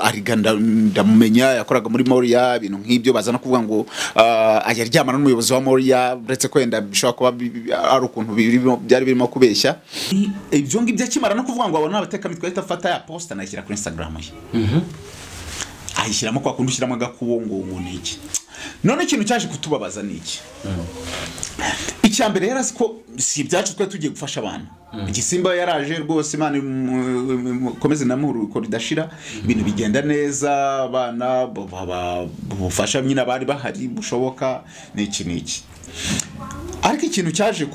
Ariga ndamumenya, yakoraga muri Moria, ibintu nk'ibyo. Baza no kuvuga ngo ajya aryamana n'umuyobozi wa Moria, uretse ko wenda bishobora kuba ari ukuntu byari birimo kubeshya ibyo ngibyo. Akimara no kuvuga ngo abona abatekamitwe, ahita afata ya post anayishyira kuri Instagram ye, ayishyiramo kwa kundi ushyiramo agakubo ngo ni iki. None ikintu cyaje kutubabaza ni iki? Icya mbere, yari azi ko si ibyacu, twari tugiye gufasha abantu. Igisimba yaraje rwose, Imana ikomeze namuha ridashira, ibintu bigenda neza, abana bufasha nyine abari bahari bushoboka n'iki n'iki. Ariko ikintu cyaje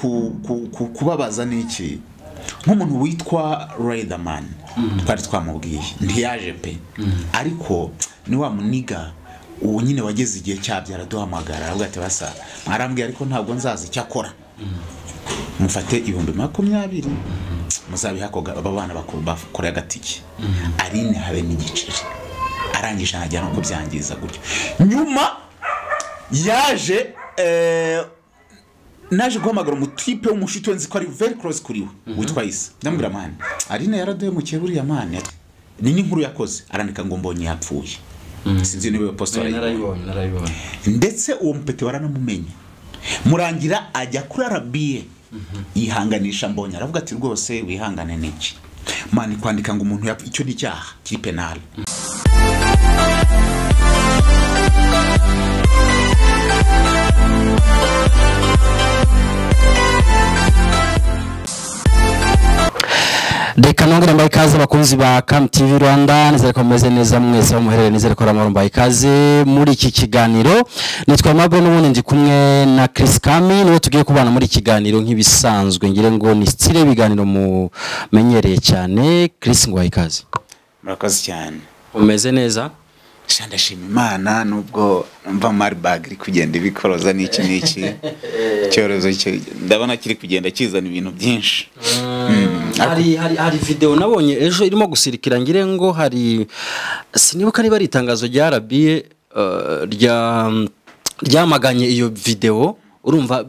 kubabaza ni iki? Nk'umuntu witwa Riderman twari twamubwiye, ntiyaje pe, ariko ni wa muniga uwo nyine wageze igihe cyabyo araduhamagara, aravuga ati: "Basa mwarambwiye, ariko ntabwo nzaza, icyo akora mufate 20,000 muzabiha aba bana bakore agatike, Aline habe n'igiceri." Arangije ahajya no kubyangiza gutyo. Nyuma yaje naje guhamagara umutipe w'umushuti we nzi ko ari very close kuri we witwa Isa, ndamubwira: "Man, Aline yaraduhemukiye buriya, man, ni n'inkuru yakoze." Arandika ngo Mbonye yapfuye. Sinzi niba iyo post warayibonye. Narayibonye, narayibonye. Ndetse uwo mupete waranamumenye, Murangira ajya kuri RBA yihanganisha Mbonye, aravuga ati: "Rwose wihangane." Niki, man, kwandika ngo umuntu yapfa, icyo ni icyaha kiri penal. Reka nongere mbaye ikaze, abakunzi ba Cam TV Rwanda. Nizere ko mumeze neza mwese aho muherereye, nizere ko ramaro. Mbaye ikaze muri iki kiganiro. Nitwa Mabro, n'ubundi ndi kumwe na Chris Kami, niwe tugiye kubana muri iki kiganiro nk'ibisanzwe. Ngire ngo ni style y'ibiganiro mumenyereye cyane. Chris, ngo ikaze. Murakoze cyane. Umeze neza? Sha, ndashima Imana, nubwo mva Marburg iri kugenda ibikoroza n'iki n'iki. Icyorezo ndabona kiri kugenda kizana ibintu byinshi. Hari video nabonye ejo irimo gusirikira, ngire ngo hari, sinibuka niba ari itangazo rya RBA rya ryamaganye iyo video. Urumva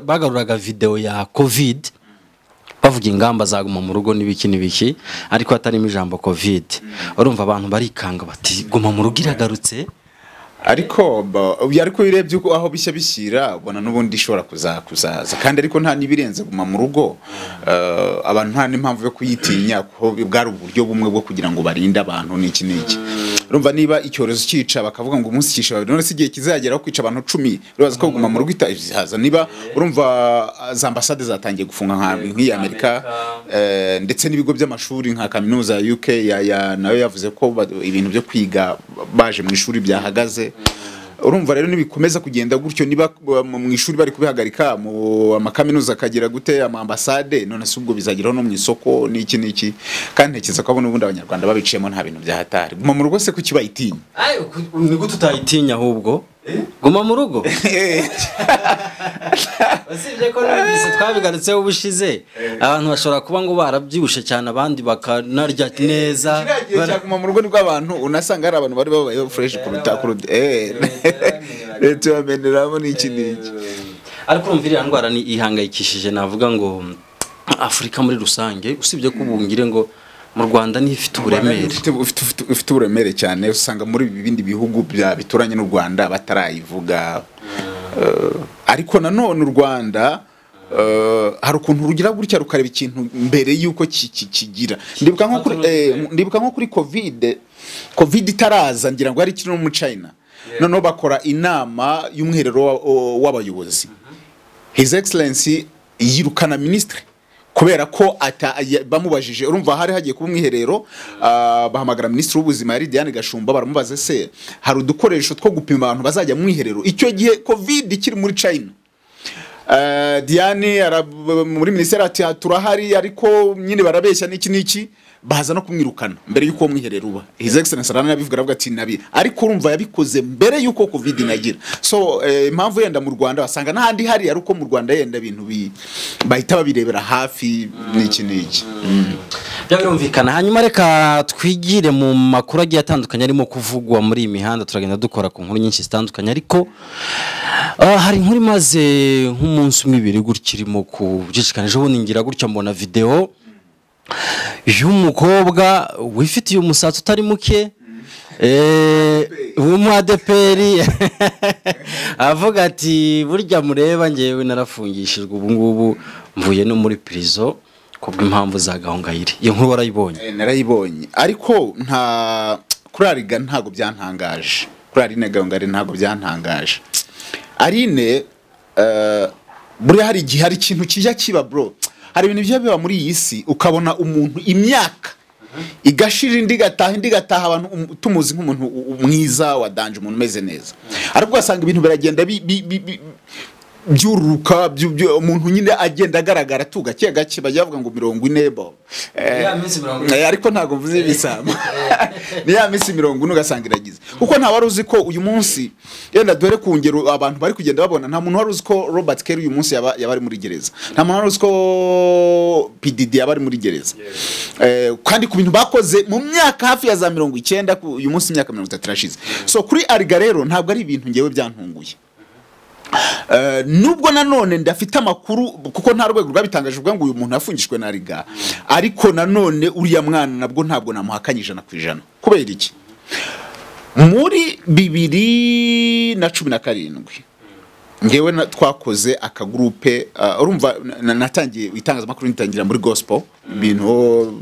bagaruraga video ya COVID bavuga ingamba zaguma mu rugo n'ibiki n'ibiki, ariko hatarimo ijambo COVID. Urumva abantu barikanga bati: "Guma mu rugo iragarutse." Ariko ariko iyo urebye uko aho bishya bishyira, ubona n'ubundi ishobora kuzaza kandi, ariko nta n'ibirenze guma mu rugo. Abantu nta n'impamvu yo kuyitinya, kuko bwari uburyo bumwe bwo kugira ngo barinde abantu n'iki n'iki. Urumva niba icyorezo cyica, bakavuga ngo umunsi cyishe babiri, none se igihe kizageraho kwica abantu 10, urabaza ko guma mu rugo itazaza? Niba urumva za ambasade zatangiye gufunga nk'iyi Amerika, ndetse n'ibigo by'amashuri nka kaminuza ya UK ya nayo yavuze ko ibintu byo kwiga baje mu ishuri byahagaze. Urumva rero nibikomeza kugenda gutyo, niba mu ishuri bari kubihagarika, mu amakaminuza akagira gute, ama ambasade, none se ubwo bizageraho no mu isoko n'iki n'iki? Kandi ntekereza ko n'ubundi Abanyarwanda babiciyemo, nta bintu byahatari. Guma mu rugo se kuki bayitinya? Ay, ni gute utayitinya ahubwo? Guma mu rugo, usibye ko numvise twabigarutseho ubushize, abantu bashobora kuba ngo barabyibushe cyane, abandi bakanarya neza. Kiriya gihe cya guma mu rugo nibwo abantu unasanga hari abantu bari babayeho fresh kuruta leta ibameneramo n'iki n'iki. Ariko urumva iriya ndwara ni ihangayikishije, navuga ngo Afurika muri rusange, usibye ko ubu ngire ngo mu Rwanda niho ifite uburemere. Ufite uburemere cyane. Usanga muri ibi bindi bihugu bituranye n'u Rwanda batarayivuga. Ariko nanone u Rwanda hari ukuntu rugira gutya rukareba ikintu mbere y'uko kigira. Ndibuka nko kuri COVID itaraza, ngira ngo hari kiri no mu China, noneho bakora inama y'umwiherero w'abayobozi, His Excellency yirukana ministre kubera ko bamubajije. Urumva hari hagiye kuba umwiherero, bahamagara minisitiri w'ubuzima, yari Diane Gashumba, baramubaza: "Se hari udukoresho two gupima abantu bazajya mu mwiherero?" Icyo gihe COVID ikiri muri China. Diane muri minisiteri ati: "Turahari," ariko nyine barabeshya n'iki n'iki, baza no kumwirukana mbere y'uko uwo mwiherero uba. His Excellency aranabivuga, aravuga ati nabi, ariko urumva yabikoze mbere y'uko COVID inagira. So impamvu yenda mu Rwanda wasanga n'ahandi hari ari uko mu Rwanda yenda ibintu bahita babirebera hafi n'iki n'iki. Bya birumvikana. Hanyuma reka twigire mu makuru agiye atandukanye arimo kuvugwa muri iyi mihanda. Turagenda dukora ku nkuru nyinshi zitandukanye, ariko hari inkuru imaze nk'umunsi umwe, ibiri gutya, irimo kubyishikana. Ejo bundi ngira gutya mbona video. y'umukobwa wifitiye umusatsi utari muke, w'umu ADEPR, avuga ati: "Burya mureba ngewe narafungishijwe, ubu ngubu mvuye no muri prison kubw'impamvu za Gahongayire." Iyo nkuru warayibonye? Narayibonye, ariko nta kuri Ariga ntabwo byantangaje, kuri Aline Gahongayire ntabwo byantangaje. Aline, buriya hari igihe hari ikintu kijya kiba, bro, hari ibintu bijya biba muri iyi si, ukabona umuntu imyaka igashira, indi igataha, indi igataha, abantu tumuzi nk'umuntu mwiza wa danger, umuntu umeze neza, ariko ugasanga ibintu biragenda byururuka, umuntu nyine agenda agaragara tu gake gake. Bajya bavuga ngo 40 bo. Ya minsi 40. Ariko ntabwo mvuze ibisambo, ni ya minsi 40 ugasanga iragize, kuko nta wari uzi ko uyu munsi, yenda dore ku ngero abantu bari kugenda babona, nta muntu wari uzi ko Robert Kelly uyu munsi yaba ari muri gereza, nta muntu wari uzi ko PDD yaba ari muri gereza. Kandi ku bintu bakoze mu myaka hafi ya za 90, uyu munsi imyaka 30 irashize. So kuri Ariga rero ntabwo ari ibintu ngewe byantunguye. Nubwo nanone ndafite amakuru, kuko nta rwego rwabitangaje uvuga ngo uyu muntu yafungishwe na Riga, ariko nanone uriya mwana nabwo ntabwo namuhakanye 100%. Kubera iki? Muri 2017 ngewe twakoze akagurupe, urumva natangiye itangazamakuru nitangira muri gospel, ibintu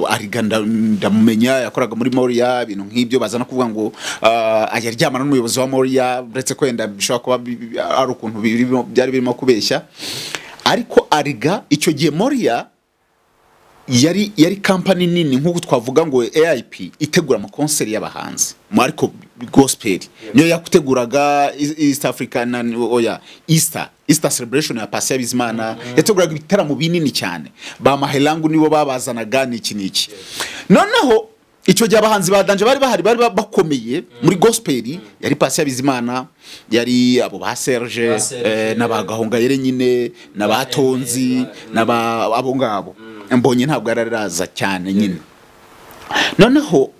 Ariga ndamumenya, yakoraga muri Moria, ibintu nk'ibyo, baza no kuvuga ngo ajya aryamana n'umuyobozi wa Moria, uretse ko wenda bishobora kuba ari ukuntu byari birimo kubeshya. Ariko Ariga icyo gihe Moria yari kampani nini, nk'uko twavuga ngo AIP, itegura amakonseri y'abahanzi mu, ariko gospel niyo yakuteguraga East Africa na oya Easter celebration ya Patient Bizimana, yateguraga ibitaramo binini cyane, ba Mahelangu nibo babazanaga n'iki n'iki. Noneho icyo gihe abahanzi ba danger bari bahari, bari bakomeye muri gospel, yari Patient Bizimana, yari abo ba Serge, Ba Serge. N'aba Gahongayire nyine, n'aba Tonzi, n'aba abo ngabo. Mbonye ntabwo yararaza cyane nyine. Noneho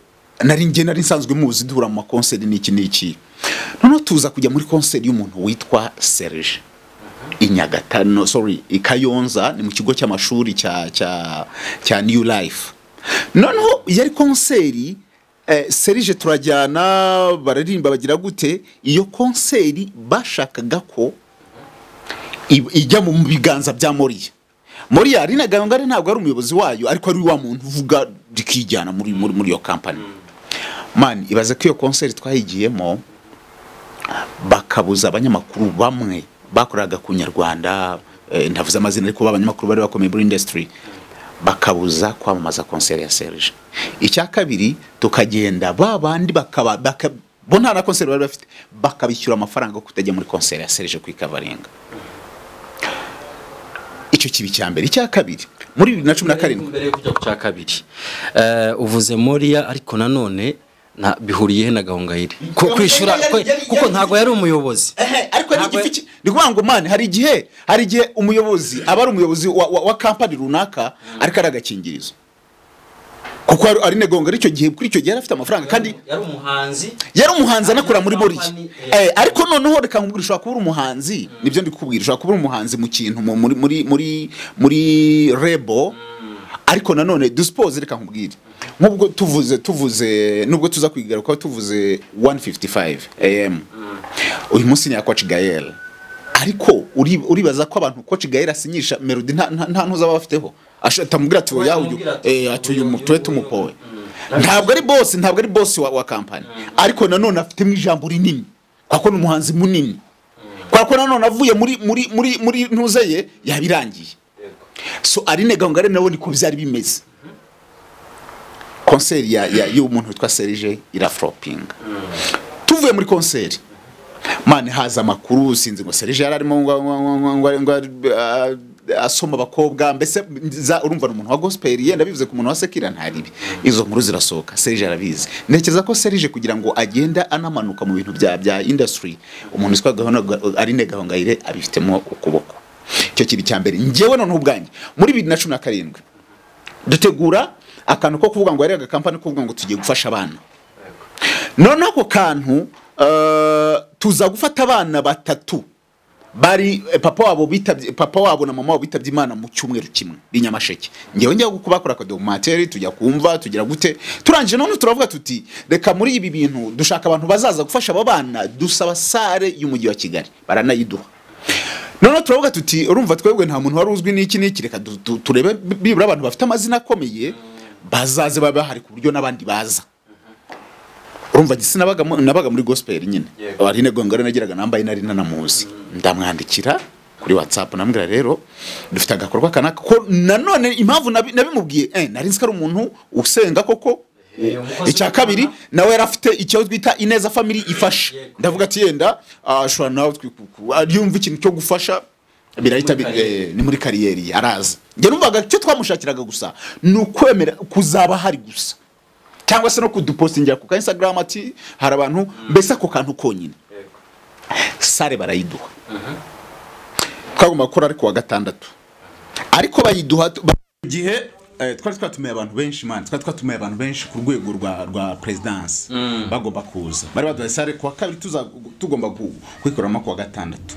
nari njye nari nsanzwe muzi, duhura mu makonseri n'iki n'iki. Noneho tuza kujya muri konseri y'umuntu witwa Serge i Nyagatare, no, sorry, i Kayonza, ni mu kigo cy'amashuri cya New Life. Noneho yari konseri, Serge turajyana, bararirimba, bagira gute. Iyo konseri bashakaga ko ijya mu biganza bya Moriya. Moriya, Aline Gahongayire ntabwo ari umuyobozi wayo, ariko ari wa muntu uvuga rikijyana muri iyo company. Man, ibaze ko iyo konseri twayigiyemo bakabuza abanyamakuru bamwe bakoraga ku Nyarwanda, ntavuze amazina, ariko abanyamakuru bari bakomeye muri industry, bakabuza kwamamaza konseri ya Serge. Icya kabiri, tukagenda ba bandi bakaba bo nta na konseri bari bafite, bakabishyura amafaranga yo kutajya muri konseri ya Serge kwikavaringa. Icyo kibi cya mbere. Icya kabiri, muri 2017 Mbere yo kujya ku cya kabiri, uvuze Moriya, ariko nanone na bihuriye he na Gahongayire? Kwishyura kuko ntabwo yari umuyobozi. Ehe, ariko ari Ntabwo- igifi ni ukuvuga ngo man, hari igihe umuyobozi aba ari umuyobozi wa kampani runaka, ariko ari agakingirizo, kuko ari Gahongayire icyo gihe, kuri icyo gihe yari afite amafaranga kandi yari umuhanzi. Yari umuhanzi anakora muri Moriya. Company, Ariko noneho reka nkubwire, ushobora kuba uri umuhanzi, nibyo ndi kukubwira, ushobora kuba uri umuhanzi mu kintu muri label, ariko nanone dusuppose, reka nkubwire, nk'ubwo tuvuze nubwo tuza kwigarukaho, tuvuze 155 AM uyu munsi ni ya Coach Gael, ariko uribaza ko abantu Coach Gael asinyisha Melody nta ntuza baba bafiteho? Atamubwira ati: "Oya, uyu Amubwira ati, ati uyu tube tumupowe." Ntabwo ari boss wa company, ariko nanone afitemo ijambo rinini kuko ni umuhanzi munini, kuko nanone avuye muri ntuze ye yabirangiye. So Aline Gahongayire nawe niko byari bimeze. Konseri ya y'umuntu witwa Serge iraflopinga. Tuvuye muri konseri, man, haza amakuru, sinzi ngo Serge yari arimo ngo asoma abakobwa, mbese urumva ni umuntu wa gospel, yenda bivuze ku muntu wa secular ntaribi. Izo nkuru zirasohoka, Serge arabizi. Ntekereza ko Serge kugira ngo agenda anamanuka mu bintu bya industry, umuntu witwa Aline Gahongayire abifitemo ukuboko. Icyo kibi cya mbere. Njyewe noneho ubwanjye muri 2017 dutegura akantu ko kuvuga ngo yari agakampani ko kuvuga ngo tugiye gufasha abana. Noneho ako kantu, tuza gufata abana batatu. Bari papa wabo bitabye, papa wabo na mama wabo bitabye Imana mu cyumweru kimwe i Nyamasheke. Ngewe njya kubakora akadocumentary, tujya kumva tugira gute, turangije none turavuga tuti reka muri ibi bintu dushaka abantu bazaza gufasha aba bana, dusaba sare y'umujyi wa Kigali baranayiduha. None turavuga tuti urumva twebwe nta muntu wari uzwi n'iki n'iki, reka turebe bibura abantu bafite amazina akomeye bazaze babe bahari ku buryo n'abandi baza. Urumva gisi nabaga muri gospel nyine. Aline Gongore nagiraga nambaye nari nanamuzi, ndamwandikira kuri WhatsApp namubwira rero dufite agakorwa kanaka, ko nanone impamvu nabimubwiye nari nzi ko ari umuntu usenga koko. Icya kabiri nawe yari afite icyo twita Ineza Family ifasha, ndavuga ati yenda ashobora nawe yumva ikintu cyo gufasha birahita ni muri kariyeri araza. Njye numvaga icyo twamushakiraga gusa ni ukwemera kuzaba hari gusa, cyangwa se no kudupostingira ku Instagram ati hari abantu, mbese ako kantu konyine. Sare barayiduha, twagomba gukora ariko wa gatandatu, ariko bayiduha gihe twari twatumiye abantu benshi man, twari twatumiye abantu benshi ku rwego rwa presidence bagomba kuza. Bari baduhaye sare kuwa kabiri, tugomba kwikoramo kuwa gatandatu.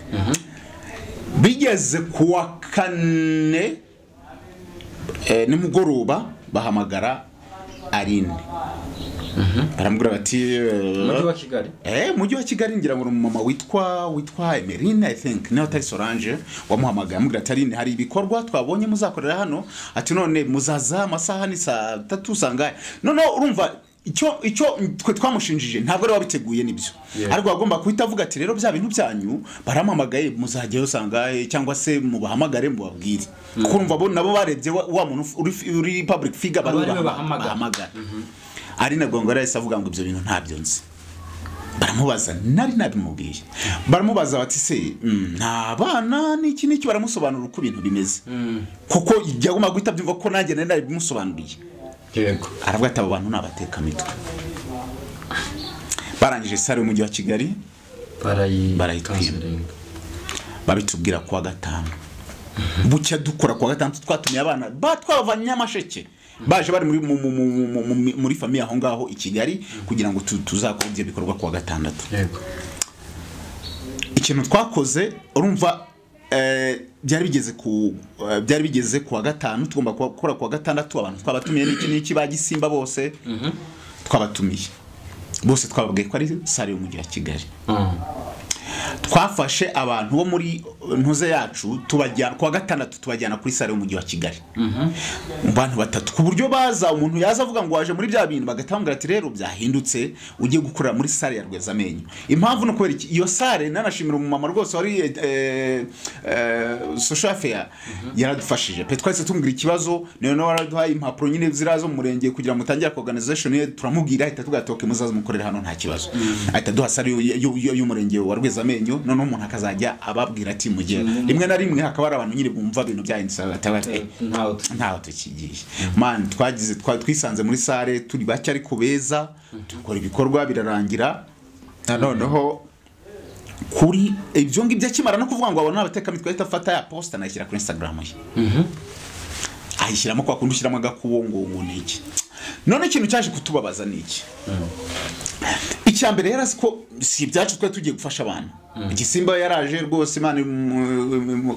Bigeze kuwa kane nimugoroba bahamagara Aline. Baramubwira bati mujyi wa Kigali, mujyi wa Kigali, ngira ngo umumama witwa Emerine I think, niyo atari Solange wamuhamagaye, amubwira ati Aline hari ibikorwa twabonye muzakorera hano, ati none muzaza amasaha ni saa 3 sangahe. None urumva icyo twe twamushinjije ntabwo ari wabiteguye nibyo, ariko agomba kuhita avuga ati rero bya bintu byanyu baramamagaye muzajyayo sangahe, cyangwa se mubahamagare mubabwire. Kuko urumva bo nabo barebye wa muntu uri public figure bahamagara. Aline Gongore yahise avuga ngo ibyo bintu ntabyo nzi. Baramubaza, nari nabimubwiye, baramubaza bati se nta bana n'iki n'iki, baramusobanura uko ibintu bimeze, kuko yagomba guhita abyumva ko nanjye nari nabimusobanuriye. Yego. Aravuga ati abo bantu nabateka mitwe. Barangije sare y'umujyi wa Kigali barayitwima, babitubwira kuwa gatanu. Bucya dukora kuwa gatanu, twatumiye abana batwabavanye Nyamasheke, baje bari muri famille aho ngaho i Kigali kugira ngo tuzakore ibyo bikorwa kuwa gatandatu. Yego. Ikintu twakoze urumva byari bigeze kuwa gatanu, tugomba gukora kuwa gatandatu. Abantu twabatumiye n'iki n'iki ba Gisimba bose twabatumiye bose, twababwiye ko ari sare y'umujyi wa Kigali. Twafashe abantu bo muri ntuze yacu tubajyana kuwa gatandatu, tubajyana kuri sare y'umujyi wa Kigali. Abantu batatu, ku buryo baza umuntu yaza avuga ngo waje muri bya bintu, bagatambwira ati rero byahindutse ugiye gukorera muri sare ya Rwezamenyo. Impamvu no kubera iki iyo sare, nanashimira umumama rwose wari social affair yaradufashije pe, twese tumubwira ikibazo, niyo nawe waraduhaye impapuro nyine zirazo mu murenge kugira mutangire organization ye, turamubwira ahita tugatoke muzaze mukorera hano nta kibazo. Ahita duha sare y'umurenge wa Rwezamenyo, none umuntu akazajya ababwira ati mugera rimwe na rimwe hakaba ari abantu nyine bumva ibintu byahindutse bati ntaho tukigiye. Man twagize twisanze muri sare turi bake ariko beza, dukora ibikorwa birarangira. Noneho kuri ibyo ngibyo akimara no kuvuga ngo abona abateka mitwe ahita afata ya posta anayishyira kuri Instagram ye, ayishyiramo kwa kundi ushyiramo agakubo ngo niki. None ikintu cyaje kutubabaza niki, icya mbere yarazi ko si ibyacu twe tugiye gufasha abana. Igisimba yaraje rwose, Imana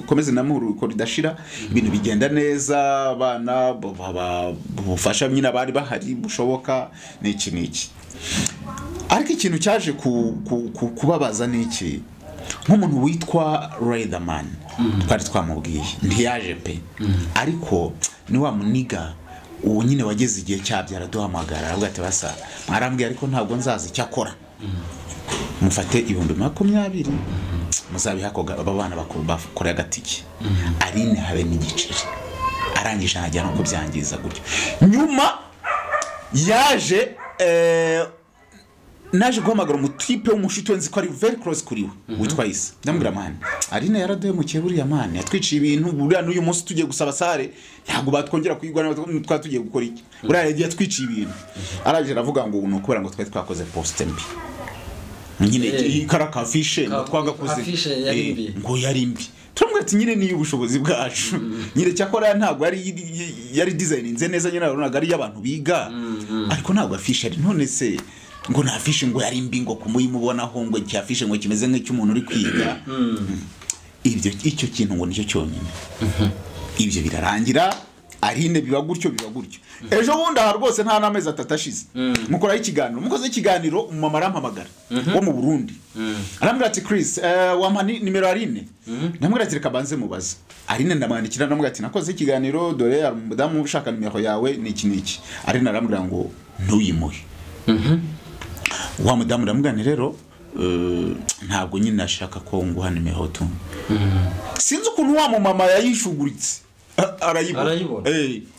ikomeze namuhuru ko ridashira, ibintu bigenda neza, abana bufasha nyine abari bahari bushoboka n'iki n'iki. Ariko ikintu cyaje kubabaza niki, nk'umuntu witwa Riderman twari twamubwiye ntiyaje pe, ariko ni wa muniga uwo nyine wageze igihe cyabyara duhamagara aravuga ati basa mwarambwiye ariko ntabwo nzaza icyakora, mufate 20,000 muzabiha ko aba bana bakora agatike. Aline habe n'igiceri, arangije ajya no kubyangiza gutyo. Nyuma yaje naje guhamagara umutipe w'umushuti nzi ko ari very close kuri we witwa Isa, ndamubwira man Aline yaraduhemukiye buriya man, yatwiciye ibintu buriya n'uyu munsi tugiye gusaba sare ntabwo batwongera kuyigwa, twari tugiye gukora iki, buriya yagiye yatwiciye ibintu. Araje aravuga ngo ni ukubera ngo twari twakoze post mbi nyine karaka afishe ngo twagakoze ngo yari mbi. Turamubwira ati nyine niyo ubushobozi bwacu nyine, cyakora ntabwo yari designinze neza nyine, nabonaga ari y'abantu biga, ariko ntabwo afishe ari none se ngo nta afishe ngo yari mbi ngo kumuyimubonaho ngo iki afishe ngo kimeze nk'icy'umuntu uri kwiga. Ibyo icyo kintu ngo nicyo cyonyine. Ibyo birarangira, Aline biba gutyo biba gutyo. Ejo bundi aha rwose nta n'amezi atatu ashize, mukoraho ikiganiro, mukoze ikiganiro, umumama arampamagara wo mu Burundi, arambwira ati: "Chris, wampa nimero Aline?" Ndamubwira ati: "Reka banze mubaze Aline." Ndamwandikira, ndamubwira ati: "Nakoze ikiganiro, dore hari umudamu ushaka nimero yawe, ni iki n'iki." Aline arambwira ngo ntuyimuhe. Wa mudamu ndamubwira nti: "Rero ntabwo nyine ashaka ko nguha nimero tu." Sinzi ukuntu wa mumama yayishuguritse, arayibona. Arayibona.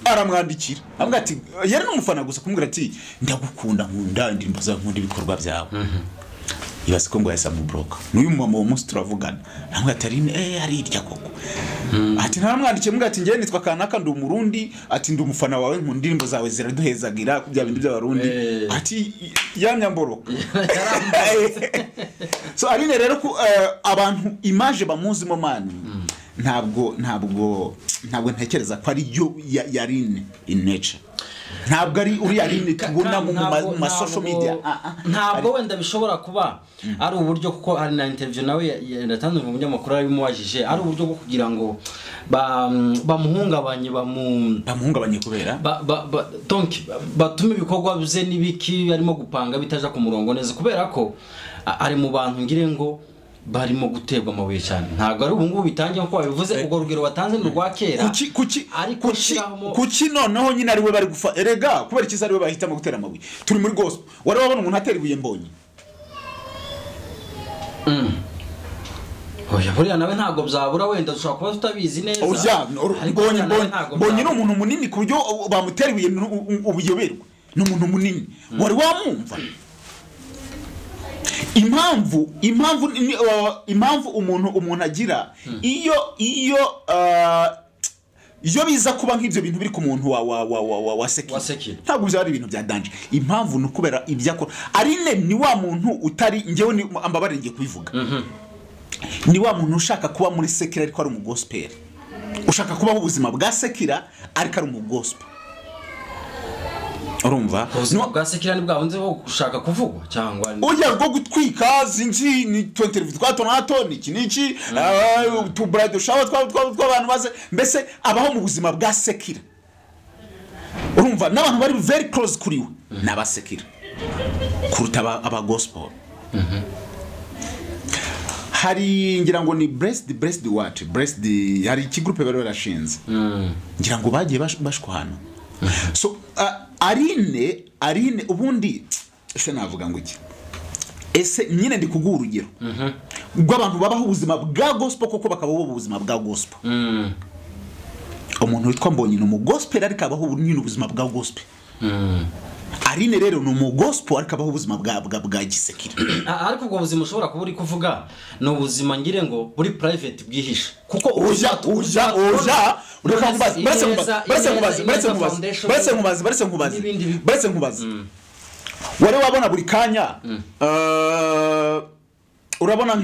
Aramwandikira, amubwira ati, yari n'umufana gusa, kumubwira ati: "Ndagukunda, nkunda indirimbo zawe, nkunda ibikorwa byawe." Ibaze ko ngo yahise amubloka. N'uyu mumama uwo munsi turavugana, namubwira ati: "Aline, arirya koko." Ati ntaramwandikiye, mubwira ati: "Njyewe nitwa kanaka, ndi Umurundi," ati, "ndi umufana wawe, nkunda indirimbo zawe, ziraduhezagira ku bya bindi by'Abarundi." Ati yanyamboroka. So Aline rero ku abantu image bamuzimo, man, ntabwo ntekereza ko ari yo ya Aline in nature. Ntabwo ari uriya Aline tubona mu ma social media. Ntabwo wenda bishobora kuba ari uburyo, kuko hari na interview nawe yatanze mu munyamakuru arabimubajije, ari uburyo bwo kugira ngo bamuhungabanye, bamu Bamuhungabanye kubera donc batume ibikorwa bye n'ibiki arimo gupanga bitaja ku murongo neza, kubera ko ari mu bantu ngire ngo barimo guterwa amabuye cyane. Ntabwo ari ubu ngubu bitangiye nkuko babivuze, urwo rugero watanze ni urwa kera. Kuki Ariko kuki shyiramo- Kuki noneho nyine ari we bari gufa? Erega kubera ikiza ari we bahitamo gutera amabuye? Turi muri gospel, wari wabona umuntu atera ibuye Mbonye? Oya, buriya nawe ntabwo byabura, wenda dushobora kuba tutabizi neza. Oya. Ariko Mbonye buriya nawe Mbonye ntabwo Mbonye ni byabura. umuntu munini ku buryo bamutera ibuye ubuyoberwa. Ni umuntu munini, wari wamwumva? Impamvu umuntu agira, iyo biza kuba nk'ibyo bintu biri ku muntu wa secular, Wa secular. ntabwo byaba ari ibintu bya danger. Impamvu ni ukubera ibyo akora. Aline ni wa muntu utari, njyewe ni ambabarire ngiye kubivuga, ni wa muntu ushaka kuba muri secular ariko ari umugospel, ushaka kubaho ubuzima bwa secular ariko ari umugospel, urumva? Ubuzima bwa secular ni bwa bundi bwo gushaka kuvugwa cyangwa Ujya rwo gutwika, zinzi ni interview twa hato na hato, ni iki n'iki, tu bridal shower tw'abantu baze, mbese abaho mu buzima bwa secular, urumva? N'abantu bari very close kuri we ni abasecular kuruta aba gospel. Hari ngira ngo ni blessed what, blessed, hari ikigroupe bari barashinze, ngira ngo bagiye bashwana. So Aline ubundi ese navuga ngo iki? Ese nyine ndi kuguha urugero rw'abantu babaho ubuzima bwa gospel koko, bakabaho ubuzima bwa gospel. Umuntu witwa Mbonyi ni umugospel ariko abaho nyine ubuzima bwa gospel. Aline rero ni umugospel ariko abaho ubuzima bwa gisecular. Ariko ubwo buzima ushobora kuba uri kuvuga ni ubuzima ngire ngo buri private, bwihishe, kuko Oya, oya, oya, reka nkubaze, baretse nkubaze, baretse nkubaze, baretse nkubaze, baretse nkubaze, baretse nkubaze, N'ibindi baretse nkubaze. Wari wabona buri kanya, urabona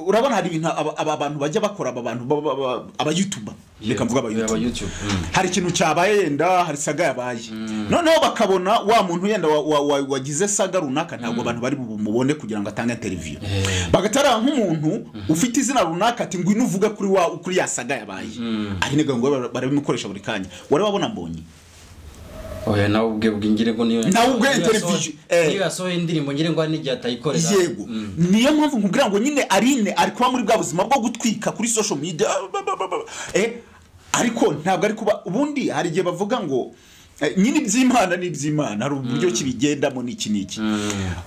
urabona hari ibintu aba bantu bajya bakora, aba bantu aba YouTuber, reka mvuga aba aba YouTuber. YouTube. Hari ikintu cyabaye, yenda hari saga yabaye, noneho bakabona wa muntu yenda wagize saga runaka, ntabwo abantu bari bumubone kugira ngo atange interview, bagatara nk'umuntu ufite izina runaka ati: "Ngwino uvuge kuri ya saga yabaye." Ari nega ngo barabimukoresha buri kanya. Wari wabona Mbonyi? Oya, nawe ubwe ngire ngo niyo Nawe ubwe niyo interview, niyo yasohoye indirimbo ngire ngo hari n'igihe atayikorera. Yego, niyo mpamvu nkubwira ngo nyine Aline ari kuba muri bwa buzima bwo gutwika kuri social media, ariko ntabwo ari kuba. Ubundi hari igihe bavuga ngo nyine iby'Imana ni iby'Imana, hari uburyo kibigendamo n'iki n'iki.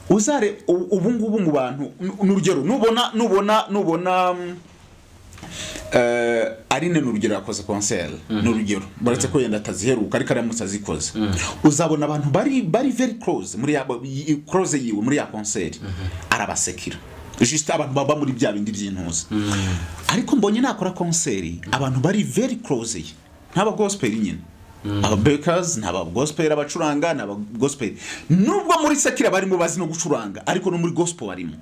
Uzare ubu ngubu mu bantu, n'urugero nubona Aline, ni urugero, yakoze concert, ni urugero, baretse ko yenda ataziheruka, ariko aramutse azikoze, uzabona abantu bari very close muri ya close yiwe muri ya concert arabasecular, juste abantu baba muri bya bindi by'intuza. Ariko Mbonye nakora concert, abantu bari very close ye ntaba gospel nyine, aba bakers, ntaba gospel, abacuranga ntaba gospel, nubwo muri secular barimo bazi no gucuranga, ariko no muri gospel barimo.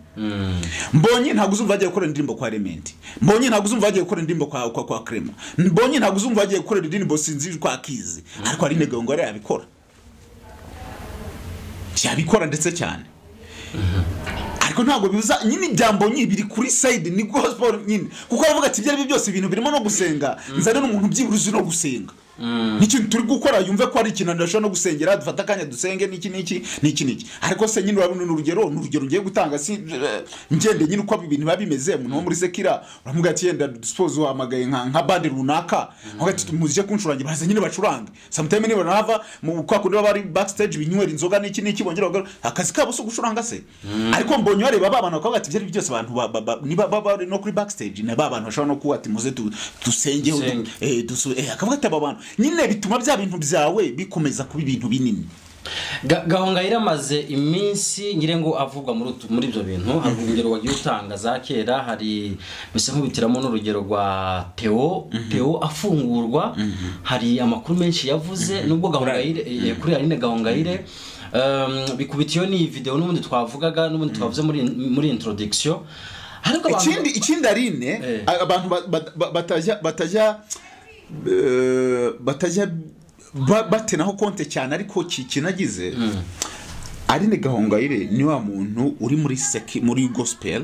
Mbonye ntabwo uzumva agiye gukora indirimbo kwa Element, Mbonye ntabwo uzumva agiye gukora indirimbo kwa Clement, Mbonye ntabwo uzumva agiye gukora indirimbo sinzi kwa Kizi, ariko ari ntego ngo yabikora, yabikora ndetse cyane. Ariko Ariko ntabwo bibuza nyine ibyambonye biri kuri side ni gospel nyine, kuko aravuga ati ibyo ari byo byose ibintu birimo no gusenga, nzane n'umuntu byibuze no gusenga, n'ikintu turi gukora yumve ko ari ikintu ndashobora no gusengera, dufata akanya dusenge n'iki n'iki n'iki n'iki. Ariko se nyine urabona urugero, ni urugero ngiye gutanga, si ngende nyine uko ibintu biba bimeze. Umuntu wo muri secular uramubwira ati yenda suppose uhamagaye nka band runaka, avuga ati muzije kuncurangira, baraza nyine bacurange. Sometime niba nava mu kwa kundi baba bari backstage binywera inzoga n'iki n'iki, bongera bagaruka, akazi kabo si gucuranga se. Ariko mbonye bareba ba bantu bakavuga ati ibyo ari byo byose abantu niba baba bari no kuri backstage na ba bantu bashobora no kuba ati muze dusenge. Dusenge. Akavuga ati aba bantu nyine bituma bya bintu byawe bikomeza kuba ibintu binini. Gahongayire amaze iminsi ngire ngo avugwa muri ibyo bintu. Hari urugero wagiye utanga za kera, hari mbese nkubitiramo n'urugero rwa Theo. Theo afungurwa hari amakuru menshi yavuze, nubwo Gahongayire kuri Aline Gahongayire bikubitiyo ni video n'ubundi twavugaga, n'ubundi twavuze muri introduction. Ariko abantu Ikindi Aline, abantu batajya batenaho konte cyane, ariko kinagize Aline Gahongayire ni wa muntu uri muri seki, muri gospel,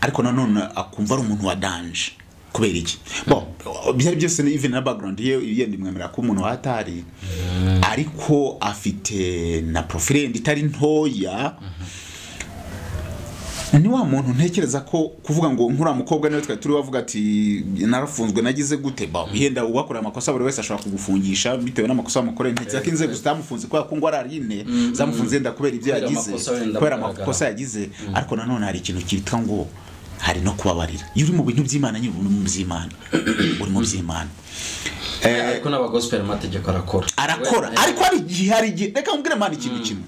ariko nanone akumva ari umuntu wa danger. Kubera iki? Bon, byari byose ni even na background ye yenda imwemerera ko umuntu watari, ariko afite na profile yenda itari ntoya. Ni wa muntu ntekereza ko kuvuga ngo nkuriya mukobwa niwe twari turi bavuga ati narafunzwe nagize gute, ba yenda uwakorera amakosa buri wese ashobora kugufungisha bitewe n'amakosa wamukoreye. Ntekereza ko inzego zitamufunze kubera ko ngo ari Aline, zamufunze yenda kubera ibyo Kubera yagize, amakosa wenda kubera agaragara. amakosa yagize. Ariko nanone hari ikintu cyitwa ngo hari no kubabarira. Iyo uri mu bintu by'Imana nyine uri mu by'Imana, uri mu by'Imana. Ariko n'abagospel amategeko arakora. Arakora, ariko hari igihe reka nkubwire man ikintu kimwe.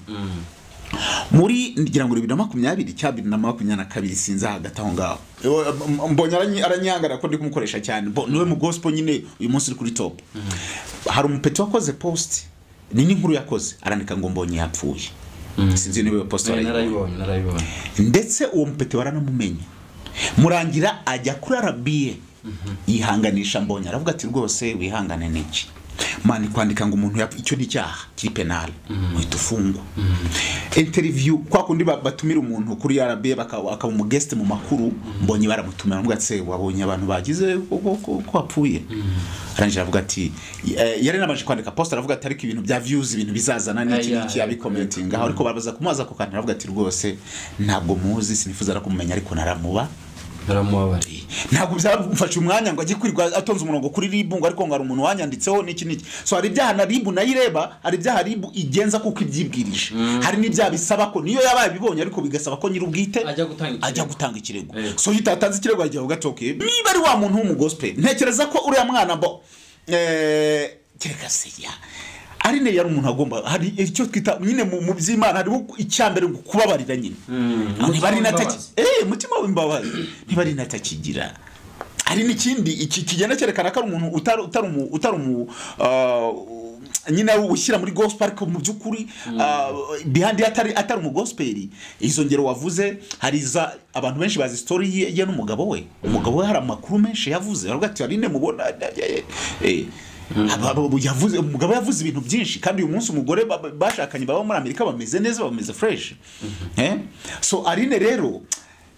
Muri ngira ngo 2020 cya 2022, sinzi hagati aho ngaho, mbonye aranyangara ko ndi kumukoresha cyane. Bo niwe mu gospel nyine uyu munsi uri kuri top. Hari umupeti wakoze post, ni n'inkuru yakoze, arandika ngo mbonye yapfuye. Sinzi niba iyo post warayibonye. Narayibonye, narayibonye. Ndetse uwo mupeti waranamumenye, murangira ajya kuri RBA yihanganisha mbonye, aravuga ati rwose wihangane. Niki man kwandika ngo umuntu yapfa, icyo ni icyaha kiri penal, uhita ufungwa. Interview kwa kundi batumira umuntu kuri RBA akaba umu guest mu makuru, mbonye baramutumira, baramuga ati: "Se, wabonye abantu bagize ko wapfuye?" Arangije aravuga ati yari namaje kwandika post, aravuga ati ariko ibintu bya views, ibintu bizazana n'iki n'iki, yabicommentinga. Ariko barabaza kumubaza ako kantu, aravuga ati rwose ntabwo muzi, sinifuza no kumumenya, ariko naramuba Naramubabariye. Ntabwo byamufashe umwanya ngo ajye kwirirwa atonze umurongo kuri RIB ngo ariko ngo hari umuntu wanyanditseho n'iki n'iki. So hari ibyaha na RIB nayo ireba, hari ibyaha RIB igenza kuko ibyibwirije, hari n'ibyaha bisaba ko niyo yabaye abibonye ariko bigasaba ko nyir'ubwite ajya gutanga ikirego. Ajya gutanga ikirego. Yego. So iyo utatanze ikirego ajya avuga ati okay, niba ari wa muntu w'umugospel, ntekereza ko uriya mwana bo kereka se ya Aline yari umuntu agomba, hari icyo twita nyine mu by'Imana hariho icyambere ngo kubabarira nyine. Niba ari Umutima nataki w'imbabazi. Umutima w'imbabazi niba ari natakigira. Hari n'ikindi iki kigenda cyerekana ko ari umuntu utari nyine ushyira muri gospel, ariko mu by'ukuri behind ye atari umu gospel. Izo ngero wavuze, hari za abantu benshi bazi story ye n'umugabo we. Umugabo we hari amakuru menshi yavuze, aravuga ati Aline mubona yavuze, umugabo yavuze ibintu byinshi, kandi uyu munsi umugore bashakanye baba muri Amerika, bameze neza, bameze fresh. So Aline rero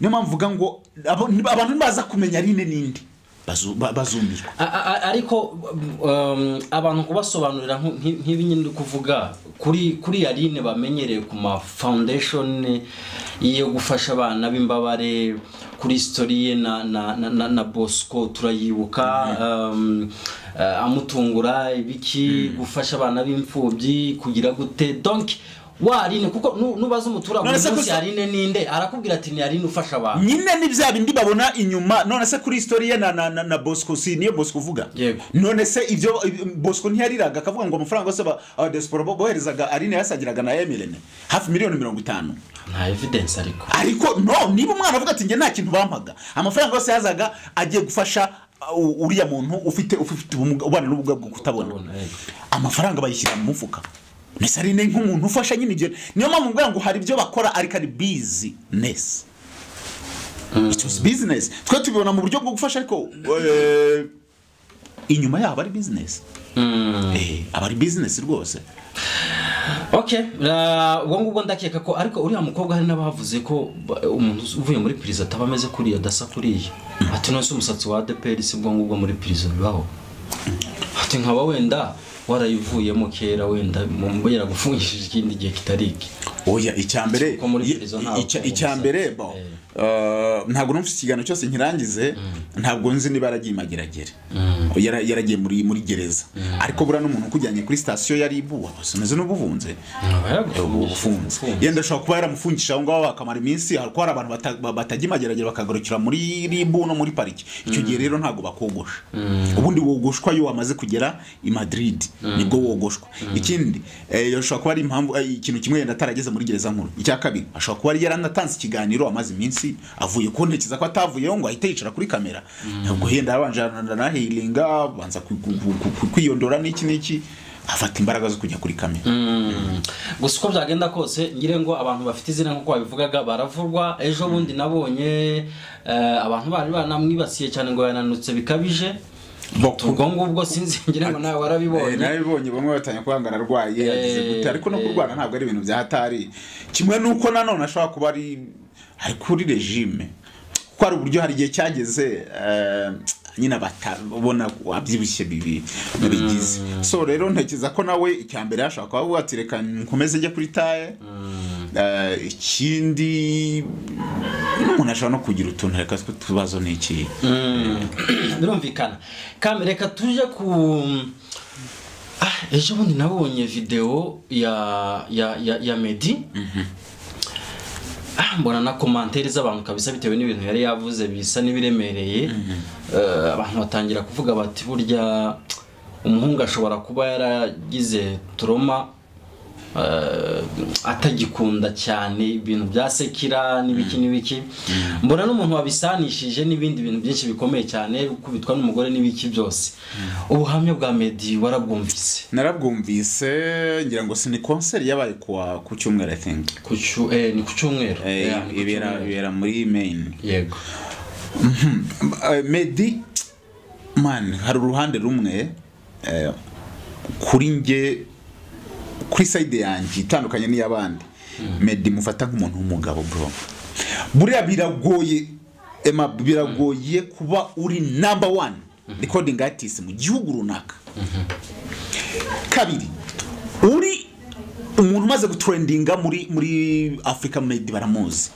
niyo mpamvu mvuga ngo abantu nibaza kumenya Aline ninde bazumirwa. Ariko abantu kubasobanurira nk'ibi nyine uri kuvuga kuri Aline bamenyereye ku ma foundation yo gufasha abana b'imbabare, kuri story ye na Bosco turayibuka, amutungura ibiki, gufasha abana b'imfubyi, kugira gute. Donc wa Aline, kuko nubaza umuturage None se uyu munsi Aline ninde, arakubwira ati ni Aline ufasha abantu. Nyine ni bya bindi babona inyuma. None se kuri story ye na Bosco, si niyo Bosco uvuga? Yego. None se ibyo Bosco ntiyariraga akavuga ngo amafaranga yose abadiaspora boherezaga Aline yasagiraga na Emirene hafi miliyoni 50? Nta evidence ariko. Ariko no niba umwana avuga ati njye nta kintu bampaga, amafaranga yose yazaga agiye gufasha uriya muntu ufite ubumuga, ubana n'ubumuga bwo kutabona, Kutabona, yego. amafaranga bayishyira mu mufuka. Mbese ari nk'umuntu ufasha nyine. Ibyo niyo mpamvu mvuga ngo hari ibyo bakora ariko ari business. It was business. Twe tubibona mu buryo bwo gufasha, ariko inyuma yabo ari business. Aba ari business rwose. Okay, ubwo ngubwo ndakeka ko, ariko uriya mukobwa hari n'abavuze ko umuntu uvuye muri prison ataba ameze kuriya, adasa kuriya. Ati none se umusatsi wa ADPR si bwo ngubwo muri prison bibaho? Ati nkaba wenda warayivuyemo kera, wenda mu yaragufungishije ikindi gihe kitari iki. Oya, icyambere Kuko muri prison ntabwo icyambere bo ntabwo numvise ikiganiro cyose nkirangize, ntabwo nzi niba yaragiye imageragere. Yaragiye muri gereza. Ariko buriya n'umuntu ukujyanye kuri sitasiyo yari ibuwa, bose n'ubuvunze. Ubufunze. Yenda ashobora kuba yaramufungishije aho ngaho akamara iminsi, ariko hari abantu batajya imageragere bakagarukira muri ribu no muri pariki. Icyo gihe rero ntabwo bakogosha. Ubundi wogoshwa iyo wamaze kugera i Madrid, nibwo wogoshwa. Ikindi yashobora kuba ari impamvu ikintu kimwe yenda atarageze muri gereza nkuru. Icya kabiri ashobora kuba yaranatanze ikiganiro amaze iminsi avuye, ko ntekereza ko atavuyeho ngo ahite yicara kuri kamera. Ntabwo yenda yarabanje aranahilinga, banza kwiyondora n'iki n'iki, afata imbaraga zo kujya kuri kamera. Gusa uko byagenda kose ngire ngo abantu bafite izina nkuko babivugaga baravurwa. Ejo bundi nabonye abantu bari banamwibasiye cyane ngo yananutse bikabije. Ubwo ngubwo sinzi ngira ngo nawe warabibonye. Narabibonye bamwe batanye kwangana arwaye yagize gute, ariko no kurwana ntabwo ari ibintu bya hatari. Kimwe nuko nanone ashobora kuba ari kuri regime, kuko ari uburyo hari igihe cyageze nyine batabona wabyibushye bibi bigize. So rero ntekereza ko nawe icyambere ashaka kuba ati reka nkomeze njye kuri taye. Ikindi umuntu ashobora no kugira utuntu reka tubazo n'iki. Birumvikana. Kame reka tuje ku ejo bundi nabonye video ya Meddy. Mbona na commentaire z'abantu kabisa bitewe n'ibintu yari yavuze bisa n'ibiremereye. Abantu batangira kuvuga bati burya umuhungu ashobora kuba yaragize trauma, atagikunda cyane ibintu bya sekira n'ibiki n'ibiki. Mbona n'umuntu wabisanishije n'ibindi bintu byinshi bikomeye cyane, kubitwa n'umugore n'ibiki byose. Ubuhamya bwa Meddy warabwumvise? Narabwumvise, ngira ngo ni concert yabaye ku cyumweru, I think. Ni ku cyumweru. Ibera muri Maine. Yego. Meddy man, hari uruhande rumwe kuri nge, kuri side yanjye itandukanye n'iyabandi. Meddy mufata nk'umuntu w'umugabo bro. Buriya biragoye Emma, biragoye kuba uri number 1 recording artist mu gihugu runaka. Kabiri, uri umuntu umaze gutrendinga muri Africa, Meddy baramuzi.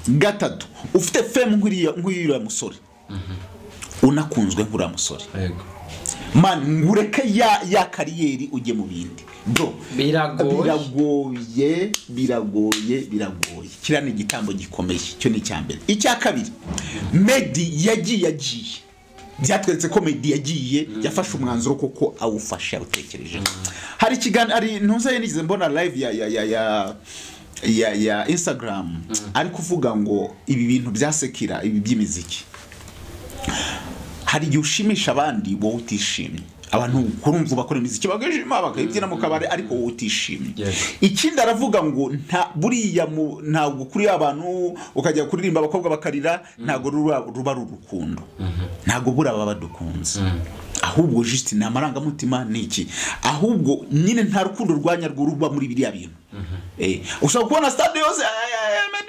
Gatatu, ufite fame nk'uriya musore. Unakunzwe nk'uriya musore. Yego. Man, ngureke ya kariyeri ujye mu bindi. Bro, biragoye. Kiriya ni igitambo gikomeye, cyo ni icyambere. Icya kabiri, Meddy yagiye. Byatweretse ko Meddy yagiye, yafashe umwanzuro koko awufashe awutekereje. Hari ikiganiro ari ntuzaye nigeze mbona live ya Instagram, ari kuvuga ngo ibi bintu byasekira ibi by'imiziki. Hari igihe ushimisha abandi wowe utishimye. Abantu kurumva bakora imiziki bagashima bakayibyina mu kabare, ariko wowe utishimye. Ikindi aravuga ngo nta buriya ntabwo kuri abantu ukajya kuririmba abakobwa bakarira, ntabwo ruba rurukundo. Ntabwo buraba badukunze. Ahubwo just ni amarangamutima niki. Ahubwo nyine nta rukundo rwanya ruba muri biriya bintu. Ushobora kubona stade yose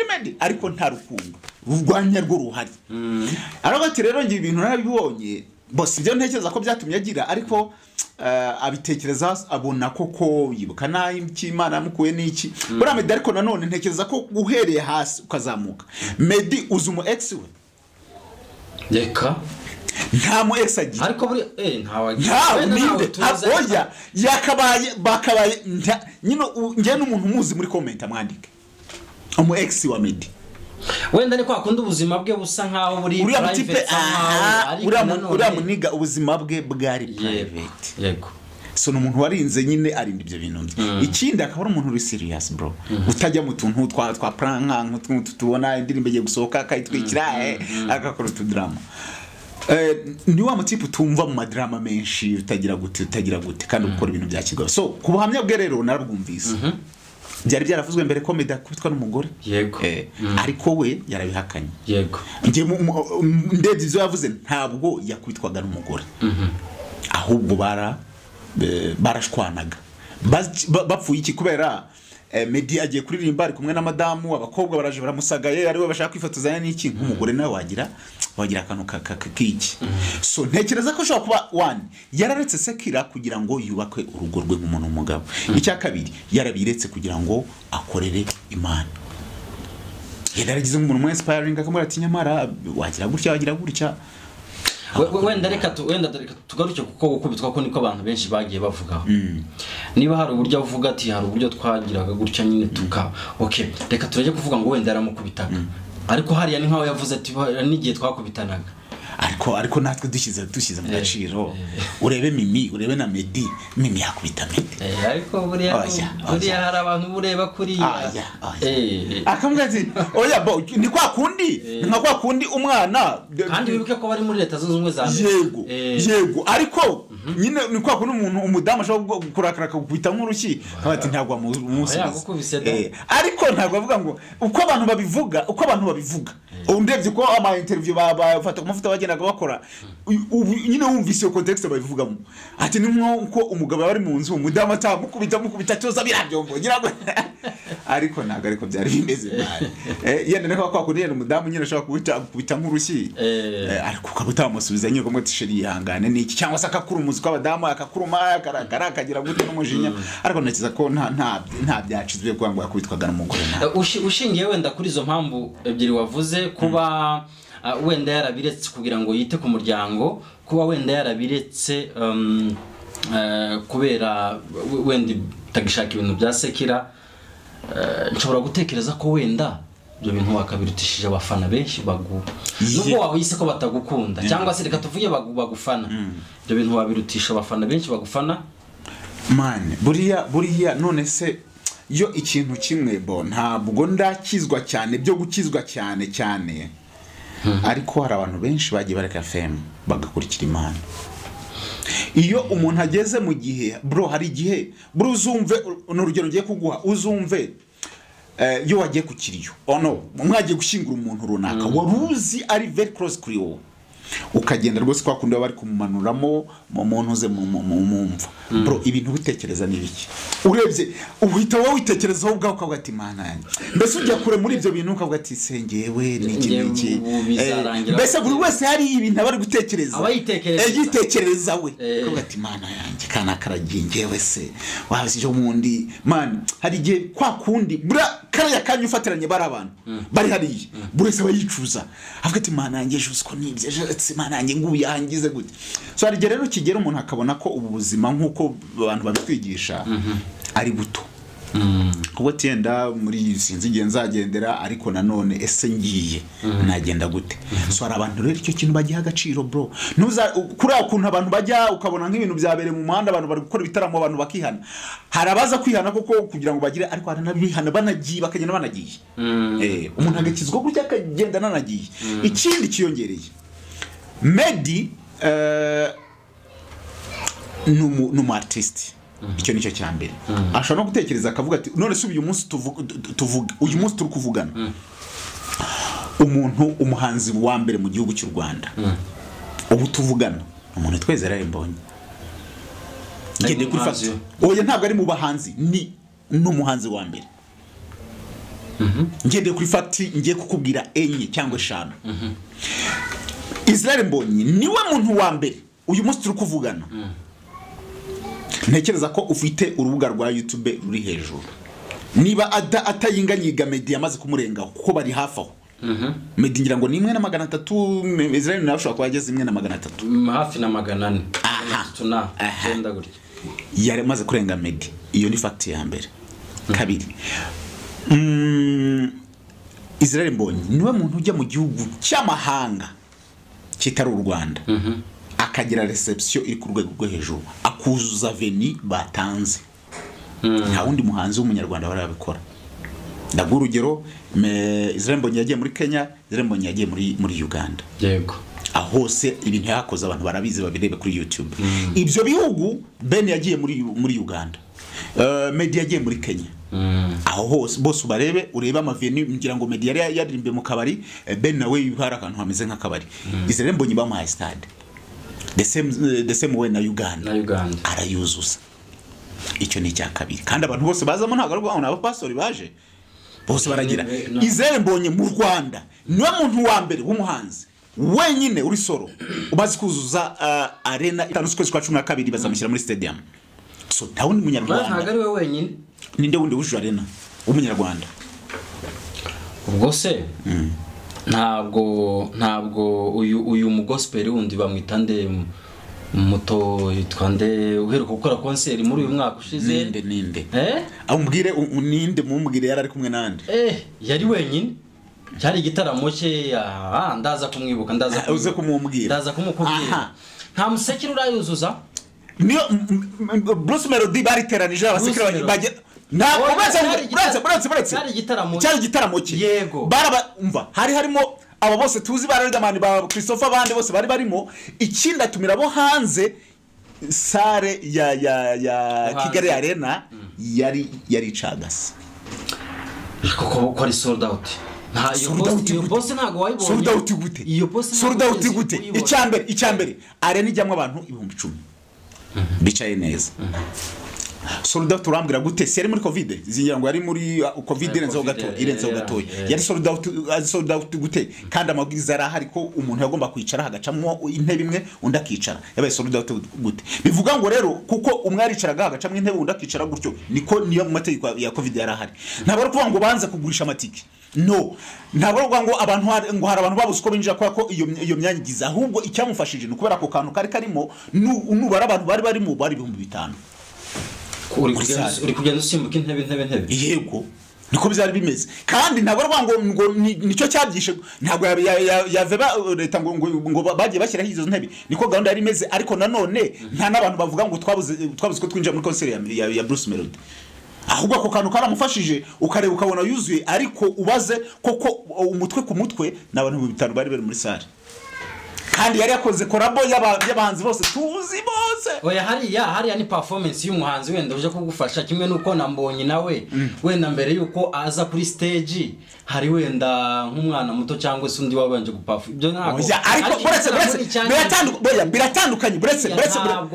Meddy ariko nta rukundo rwanya rwo ruhari. Aravuga ati rero ngiye ibintu narabibonye, bose ibyo ntekereza ko byatumye agira, ariko abitekereza abona koko yibuka nayi Imana yamukuye n'iki. Buriya Meddy ariko nanone ntekereza ko uhereye hasi ukazamuka. Meddy uzi umu ex we? Reka nta mu ex agira. Ariko buri ntawe agira. Oya, bakabaye nyine nge n'umuntu umuzi muri comment amwandike. Umu ex wa Meddy. Wenda ni kwa kundi ubuzima bwe busa nkaho buri private, uriya muniga ubuzima bwe bwari private. Yego. So n'umuntu warinze nyine arinda ibyo bintu. Ikindi akaba ari umuntu uri serious bro. Utajya mu tuntu twa prank nk'utu tubona indirimbo igiye gusohoka akayitwikira agakora utudrama. Ni wa mutipe utumva mu madrama menshi, utagira gute kandi ukora ibintu bya kigabo. So ku buhamya bwe rero narabwumvise. Byari byaravuzwe mbere ko Meddy akubitwa n'umugore. Yego. Ariko we yarabihakanye. Yego. Nge ndebye ibyo yavuze ntabwo yakubitwaga n'umugore. Ahubwo barashwanaga. Bapfuye iki? Kubera Meddy agiye kuririmba ari kumwe na madamu, abakobwa baraje baramusagaye, ariwe bashaka kwifotozanya n'iki, nk'umugore nawe wagira akantu k'iki. So ntekereza ko ashobora kuba one yararetse secular kugira ngo yubake urugo rwe nk'umuntu w'umugabo. Icya kabiri, yarabiretse kugira ngo akorere Imana. Yaragize nk'umuntu mu inspiring, akamubwira ati nyamara wagira gutya, wagira gutya. Wenda reka tugaruke kuko gukubitwa ko niko abantu benshi bagiye bavugaho. Niba hari uburyo avuga ati hari uburyo twagiraga gutya nyine tuka, okay, reka tureke kuvuga ngo wenda yaramukubitaga, ariko hariya ni nkaho yavuze ati n'igihe twakubitanaga. Ariko natwe dushyize mu gaciro, urebe Mimi, urebe na Meddy, Mimi yakubita Meddy. Ariko buriya Oya, buriya hari abantu bureba kuriya. Oya, oya. Akamubwira ati oya bo, ni kwa kundi, ni nka kwa kundi umwana. Kandi wibuke ko bari muri Leta Zunze Ubumwe za Amerika. Yego. Yego, ariko nyine ni kwa kundi umuntu, umudamu ashobora kurakara akagukubita nk'urushyi, akaba ati ntabwo wamusubiza. Yagukubise da. Ariko ntabwo avuga ngo uko abantu babivuga, uko abantu babivuga. Ubu ndebye ko ama interview bafata ku mavuta bagendaga bakora, ubu nyine wumvise iyo context babivugamo, ati ni nko umugabo aba ari mu nzu, umudamu atamukubita, mukubita cyoza birabyombo ngira ngo, ariko ntabwo ariko byari bimeze nabi. Yenda niko kwa kundi yenda umudamu nyine ashobora kubita nk'urushyi. Ariko ukaba utamusubiza nyine, ukamubwira ati chéri, yihangane niki, cyangwa se akakurumuza uko abadamu akakuruma, akarakara, akagira gute n'umujinya. Ariko ntekereza ko nta byacizwe kugira ngo yakubitwaga n'umugore, nta. Ushingiye wenda kuri izo mpamvu ebyiri wavuze, kuba wenda yarabiretse kugira ngo yite ku muryango, kuba wenda yarabiretse kubera wenda itagishaka ibintu bya secular, nshobora gutekereza ko wenda ibyo bintu wakabirutishije abafana benshi bagu nubwo wahise ko batagukunda, cyangwa se reka tuvuge bagufana, ibyo bintu wabirutisha abafana benshi bagufana. Man, buriya none se yo ikintu kimwe bo, ntabwo ndakizwa cyane byo gukizwa cyane cyane, ariko hari abantu benshi bagiye bareka fame bagakurikira Imana. Iyo umuntu ageze mu gihe, bro, hari igihe bro uzumve, ni urugero ngiye kuguha, uzumve iyo wagiye ku kiriyo, oh no, mwagiye gushyingura umuntu runaka wari uzi ari very close kuri wowe, ukagenda rwose kwa kundi baba bari kumumanuramo mu muntu uze mu mva, bro, ibintu ubitekereza ni biki? Urebye uhita wowe witekerezaho ubwawe, ukavuga ati Mana yanjye, mbese ujya kure muri ibyo bintu, ukavuga ati sengewe niki Njyewe niki. ubu bizarangira. Mbese buri wese hari ibintu aba ari gutekereza. Aba yitekereza. Yitekereza we. Ukavuga ati Mana yanjye, kana karagiye, njyewe se waba ejo bundi. Man, hari igihe kwa kundi buriya kariya kanya ufatiranye bari abantu bari hariya, buri wese aba yicuza, avuga ati Mana yanjye, ejo uzi ko nibye, ejo ati Mana yanjye, ngubu yangize gute? So hari igihe rero kigera umuntu akabona ko ubu buzima nk'uko abantu babitwigisha ari buto, kuko ati yenda muri sinzi igihe nzagendera, ariko nanone ese ngiye nagenda gute? So hari abantu rero icyo kintu bagiha agaciro, bro. Ntuza kuriya kuntu abantu bajya, ukabona nk'ibintu byabereye mu muhanda, abantu bari gukora ibitaramo, abantu bakihana. Hari abaza kwihana koko kugira ngo bagire, ariko hari n'abihana banagiye, bakagenda banagiye. Umuntu agakizwa gutya akagenda nanagiye. Ikindi kiyongereye, Meddy ni umu artiste, icyo nicyo cya mbere. Ashobora no gutekereza akavuga ati none se uyu munsi tuvuga, uyu munsi turi kuvugana, umuntu umuhanzi wa mbere mu gihugu cy'u Rwanda ubu tuvugana, umuntu twese Mbonyi. Ngendeye kuri Umuhanzi. fact, oya, ntabwo ari mu bahanzi, ni n'umuhanzi wa mbere ngendeye kuri fact ngiye kukubwira enye cyangwa eshanu. Israel Mbonyi niwe muntu wa mbere uyu munsi turi kuvugana ntekereza ko ufite urubuga rwa YouTube ruri hejuru, niba atayinganyiga Meddy yamaze kumurengaho, kuko bari hafi aho. Meddy ngira ngo ni 1 300, Israel nawe ashobora kuba ageze 1 300. Hafi na 400. Atatu na icyenda gutya. Yari amaze kurenga Meddy. Iyo ni fact ya mbere. Kabiri, Israel Mbonyi niwe muntu ujya mu gihugu cy'amahanga kitari u Rwanda akagira reception iri ku rwego rwo hejuru, akuzuza venue batanze. Nta wundi muhanzi w'umunyarwanda barabikora. Ndaguha urugero, Israel Mbonyi yagiye muri Kenya, Israel Mbonyi yagiye muri Uganda. Aho hose ibintu yakoze abantu barabizi, babirebe kuri YouTube. Ibyo bihugu, Ben yagiye muri Uganda, Meddy yagiye muri Kenya. Aho hose bose ubarebe, urebe ama venue. Ngira ngo Meddy yari yaririmbiye mu kabari, Ben nawe hari akantu hameze nk'akabari. Israel Mbonyi bamuhaye stade the same way na Uganda. Na Uganda. Arayuzuza. Icyo ni icya kabiri. Kandi abantu bose bazamo ntabwo ari ngo abapastori baje bose baragira. Israel Mbonyi mu Rwanda niwe muntu wa mbere w'umuhanzi wenyine uri solo umaze kuzuza arena 5 z'ukwezi kwa 12 bazamushyira muri stadium. So nta wundi munyarwanda, ntabwo ari we wenyine. Ninde wundi wujuje arena w'umunyarwanda? Ubwo se ntabwo uyu mu gospel wundi bamwita nde muto yitwa nde uheruka gukora concert muri uyu mwaka ushize? Ninde amubwire ninde mumubwire yari ari kumwe nande? Yari wenyine, cyari igitaramo cye. Ndaza kumwibuka, ndaza uze kumubwira, ndaza kumukubwira. Nta musekera urayuzuza. Niyo Bruce Melody bariteranije abasekera baje ntabwo buretse cyari igitaramo cye. Yego, baraba umva hari harimo aba bose tuzi ba Riderman ba Christopher abandi bose bari barimo. Ikindi atumira bo hanze sare ya Kigali Arena yari icagase. Kuko ari sold out. Nta iyo post ntabwo wayibonye. Sold out gute? Iyo post sold out gute? Icyambere arena ijyamwe abantu 10,000 bicaye neza. Sold out urambwira gute? Si yari muri Covid, zingira ngo yari muri Covid irenzeho gato, yari sold out. Sold out gute kandi amabwiriza yari ahari ko umuntu yagomba kwicara hagacamwo intebe imwe undi akicara? Yabaye sold out gute? Bivuga ngo rero kuko umwe aricaraga hagacamwo intebe undi akicara gutyo, niko niyo mu mategeko ya Covid yari ahari. Ntabwo ari kuvuga ngo banze kugurisha amatike, no, ntabwo ari kuvuga ngo abantu ngo hari abantu babuze uko binjira kubera ko iyo myanya igize, ahubwo icyamufashije ni ukubera ako kantu kari karimo nubara abantu bari barimo bari 5,000. Uri kugenda usimbuka intebe. Yego, niko bizari bimeze. Kandi ntabwo ari ngo nicyo cyabyishe, ntabwo yaveba leta ngo bagiye bashyiraho izo ntebe, niko gahunda yari imeze. Ariko nanone nta n'abantu bavuga ngo twabuze ko twinjira muri concert ya Bruce Melody. Ahubwo ako kantu karamufashije, ukareba ukabona yuzuye, ariko ubaze koko umutwe ku mutwe n'abantu 5,000 bari bari muri salle. Kandi yari yakoze korabo y'abahanzi bose tuzi bose. Oya, hariya ni performance y'umuhanzi wenda uje kugufasha, kimwe nuko na Mbonyi nawe wenda mbere yuko aza kuri stage hari wenda nk'umwana muto cyangwa se undi wabanje guperform. Ibyo ntabwo. Ariko buretse biratandukanye, buretse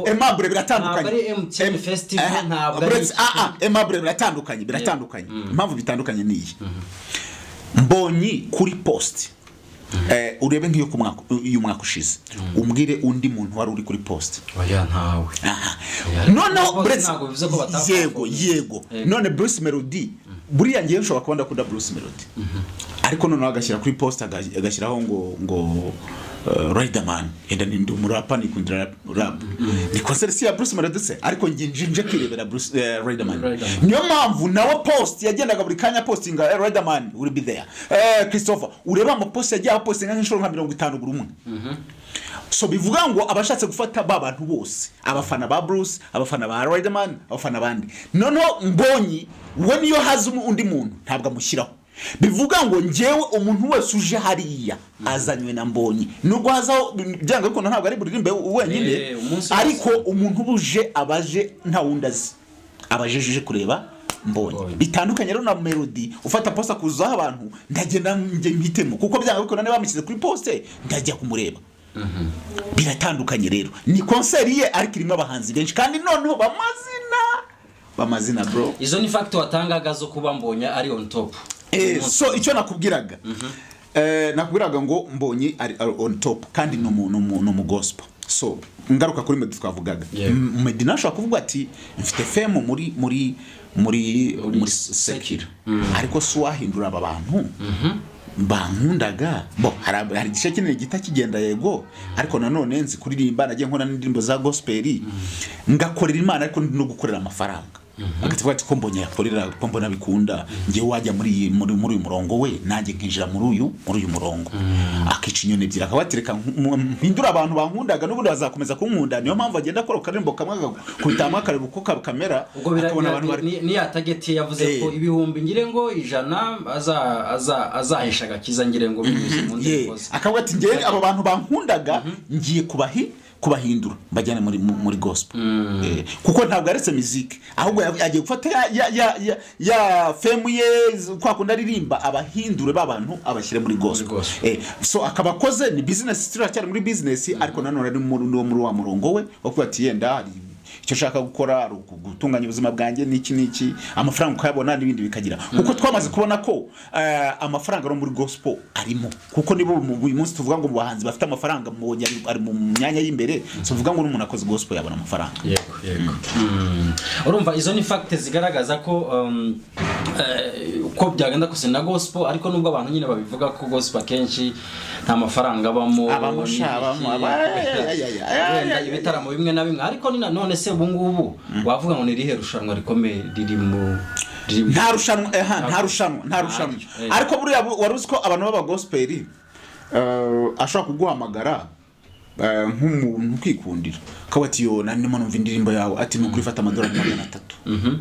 Aimable biratandukanye. Ntabwo ari MTN Festival, ntabwo ari Aimable biratandukanye. Impamvu bitandukanye ni iyi. Mbonyi kuri post urebe nk'iyo ku mwaka uyu mwaka ushize, umbwire undi muntu wari uri kuri post. Oya ntawe. Noneho buretse yego. None Bruce Melody buriya ngiye nshobora kuba ndakunda Bruce Melody, ariko noneho agashyira kuri post agashyiraho ngo Riderman, enda ndi umurapa nikundira rap, ni concert si ya Bruce Melody se, ariko nje kwirebera Bruce Riderman. Niyo mpamvu nawe post yagendaga buri kanya postinga Riderman will be there, Christopher, ureba ama post yagiye apostinga nk'inshuro nka 50 buri umwe. So bivuga ngo abashatse gufata ba bantu bose, abafana ba Bruce, abafana ba Riderman, abafana bandi. Noneho Mbonyi we niyo haza undi muntu ntabwo amushyiraho. Bivuga ngo njewe umuntu wese uje hariya azanywe na Mbonyi, nubwo hazaho byanga ariko ntabwo ari buririmbe wenyine, ariko umuntu buje abaje nta wundi azi, abajeje kureba Mbonyi. Bitandukanye rero na Melody ufata posta kuzaho abantu, ndagenda nje mpitemo kuko byanga ariko nane bamushyize kuri poste ndajya kumureba. Biratandukanye rero, ni concert ye ariko irimo abahanzi benshi kandi noneho bamazina bro. Izo ni fact watangaga zo kuba Mbonyi ari on top. So icyo nakubwiraga, nakubwiraga ngo Mbonyi ari on top kandi no mu gospel. So ngaruka kuri Meddy twavugaga, Meddy nashobora kuvuga ati mfite fame muri secular, ariko si wahindura aba bantu bankundaga. Bo hari igice kinini gita kigenda yego, ariko nanone nzi kuririmba, nagiye nkora n'indirimbo za gospel ngakorera Imana ariko no gukorera amafaranga. Agativuga ati ko Mbonyi yakorera, ko mbona bikunda, ngiye wajya muri uyu murongo we nanjye nkinjira muri uyu murongo. Akica inyoni ebyiri akabatereka mpindura abantu bankundaga n'ubundi bazakomeza kunkunda. Niyo mpamvu agenda akora karimbo kamwe kubitama akareba uko kamera, akabona abantu bari ni ya target yavuze ko ibihumbi ngire ngo 100 azahesha agakiza ngire ngo binyuze mu ndirimbo ze. Akavuga ati ngiye abo bantu bankundaga ngiye kubahindura mbajyane muri gospel. Kuko ntabwo aretse music, ahubwo agiye gufata ya fame ye kwa kunda aririmba abahindure babantu abashyire muri gospel. So akabakoze ni business, turacyari muri business, ariko nanone ari muri wa murongo we wo kuba ati yenda hari Icyo nshaka gukora ari gutunganya ubuzima bwanjye n'iki n'iki, amafaranga ukayabona n'ibindi bikagira, kuko twamaze kubona ko amafaranga no muri gospel arimo, kuko nibo uyu munsi tuvuga ngo mu bahanzi bafite amafaranga Mbonyi ari mu myanya y'imbere. So tuvuga ngo n'umuntu akoze gospel yabona amafaranga. Yego. Urumva izo ni fact zigaragaza ko uko byagenda kose na gospel, ariko nubwo abantu nyine babivuga ko gospel akenshi nta mafaranga abamo, Abamo sha, abamo, wenda ibitaramo bimwe na bimwe, ariko ni none se ubu ngubu wavuga ngo ni irihe rushanwa rikomeye riri mu Nta rushanwa, nta rushanwa, nta rushanwa. Ariko buriya wari uzi ko abantu b'aba gospel ashobora kuguhamagara nk'umuntu ukikundira, akaba ati yo nari ndimo numva indirimbo yawe, ati ni ukuri fata amadolari 300,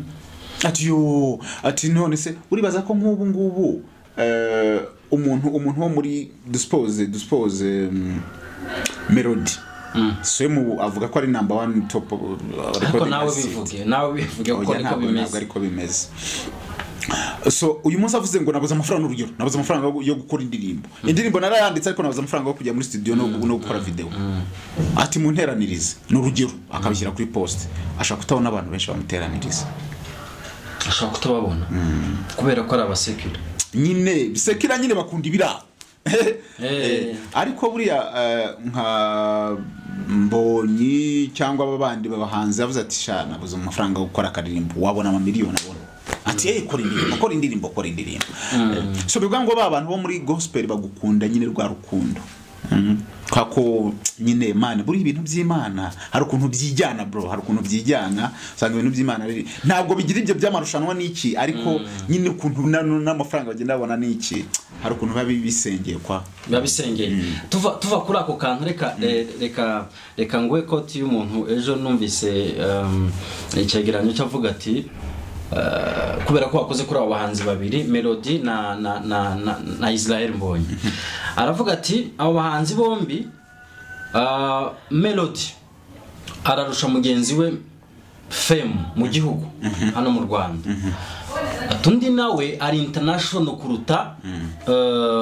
ati yo, ati none se uribaza ko nk'ubu ngubu umuntu wo muri dispose Melody Swemu avuga ko ari number one top Ariko recording nawe artist. Bivuge ko Oya, niko ntabwo bimeze. Ariko bimeze. So uyu munsi avuze ngo nabuze amafaranga, n'urugero nabuze amafaranga yo gukora indirimbo, indirimbo narayanditse ariko nabuze amafaranga yo kujya muri studio no gukora video, ati munteranirize, ni urugero, akabishyira kuri post, ashaka kutabona abantu benshi bamuteraniriza. Ashobora kutababona kubera ko ari abasekura. Nyine secular nyine bakunda ibirabo. Ariko buriya nka Mbonyi cyangwa aba bandi babahanzi yavuze ati sha nabuze amafaranga yo gukora akaririmbo, wabona amamiliyoni abona, ati hey, kora indirimbo, kora indirimbo, kora indirimbo. So bivuga ngo ba bantu bo muri gospel bagukunda nyine rwa rukundo. Kako nyine man, buri ibintu by'Imana hari ukuntu byijyana bro, hari ukuntu byijyana, usanga ibintu by'Imana ntabwo bigira ibyo by'amarushanwa n'iki, ariko nyine ukuntu n'amafaranga bagenda babona n'iki, hari ukuntu biba bisengeye kwa Biba bisengeye. Tuva kuri ako kantu, reka nguhe quote y'umuntu ejo numvise, icyegeranyo cyavuga ati kubera ko wakoze kuri abo bahanzi babiri Melody na Israel Mbonyi, aravuga ati abo bahanzi bombi, Melody ararusha mugenzi we fame mu gihugu hano mu Rwanda, ati undi nawe ari international kuruta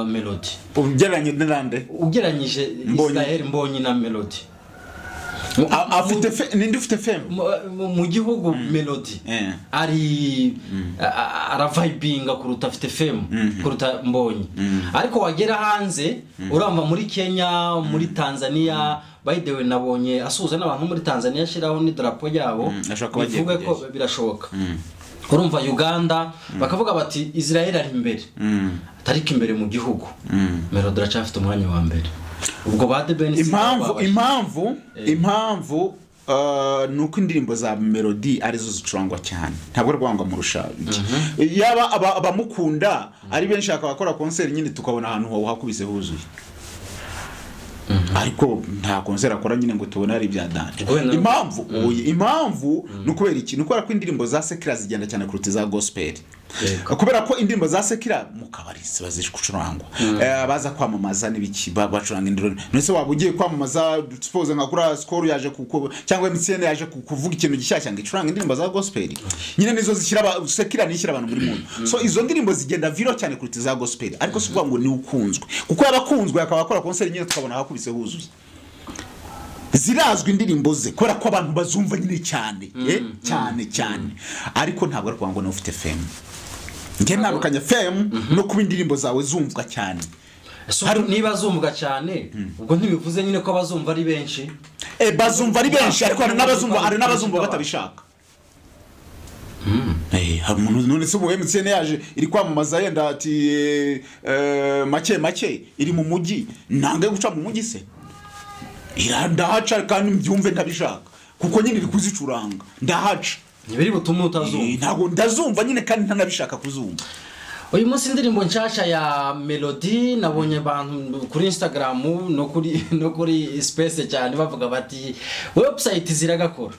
Melody. Ugereranye n'ande? Ugereranyije Mbonyi. Israel Mbonyi na Melody. Afite ninde ufite fame? Mu gihugu Melody ari aravibinga kuruta, afite fame kuruta Mbonyi, ariko wagera hanze, urumva muri Kenya, muri Tanzania, by the way nabonye asuhuza n'abantu muri Tanzania, ashyiraho n'idarapo ryabo. Ashobora kuba agiye Bivuge ko kujyayo. birashoboka. Urumva Uganda bakavuga bati Israel ari imbere, atariko imbere mu gihugu Melody aracyafite umwanya wa mbere. Ubwo ba The Ben Impamvu ni uko indirimbo za Melody arizo zicurangwa cyane, ntabwo ari rwangwa murusha iki. Yaba abamukunda ari benshi akaba akora concert nyine tukabona ahantu hakubise huzuye, ariko nta concert akora nyine ngo tubone ari ibya danger. Impamvu, oya, impamvu ni ukubera iki? Ni ukubera ko indirimbo za secular zigenda cyane kuruta iza gospel, kubera ko indirimbo za secular mu kabari ziba ziri gucurangwa, abaza kwamamaza n'ibiki bacuranga indirimbo. None waba ugiye kwamamaza, suppose nka kuri Skol yaje kuko cyangwa MTN yaje kuvuga ikintu gishyashya, ngo icuranga indirimbo za gospel nyine nizo zishyira secular nishyira abantu muri muntu. So izo ndirimbo zigenda viral cyane kuruta iza gospel, ariko si ukuvuga ngo ni ukunzwe, kuko yaba akunzwe akaba akora concert nyine tukabona hakubise huzuye. Zirazwi indirimbo ze kubera ko abantu bazumva nyine cyane, cyane cyane, ariko ntabwo ari ukuvuga ngo ni ufite fame. Njye ntandukanye fame no kuba indirimbo zawe zumvwa cyane. So, niba zumvwa cyane, ubwo ntibivuze nyine ko abazumva ari benshi? Bazumva ari benshi, ariko hari n'abazumva batabishaka. Hari umuntu, none se ubu MTN yaje iri kwamamaza yenda ati make make iri mu mujyi, nange guca mu mujyi se ndahaca kandi mbyumve ntabishaka, kuko nyine iri kuzicuranga ndahaca. Ntibiri butume utazumva. Ntabwo ndazumva nyine kandi ntanabishaka kuzumva. Uyu munsi indirimbo nshasha ya Melody nabonye abantu kuri Instagram no kuri space cyane bavuga bati website ziragakora,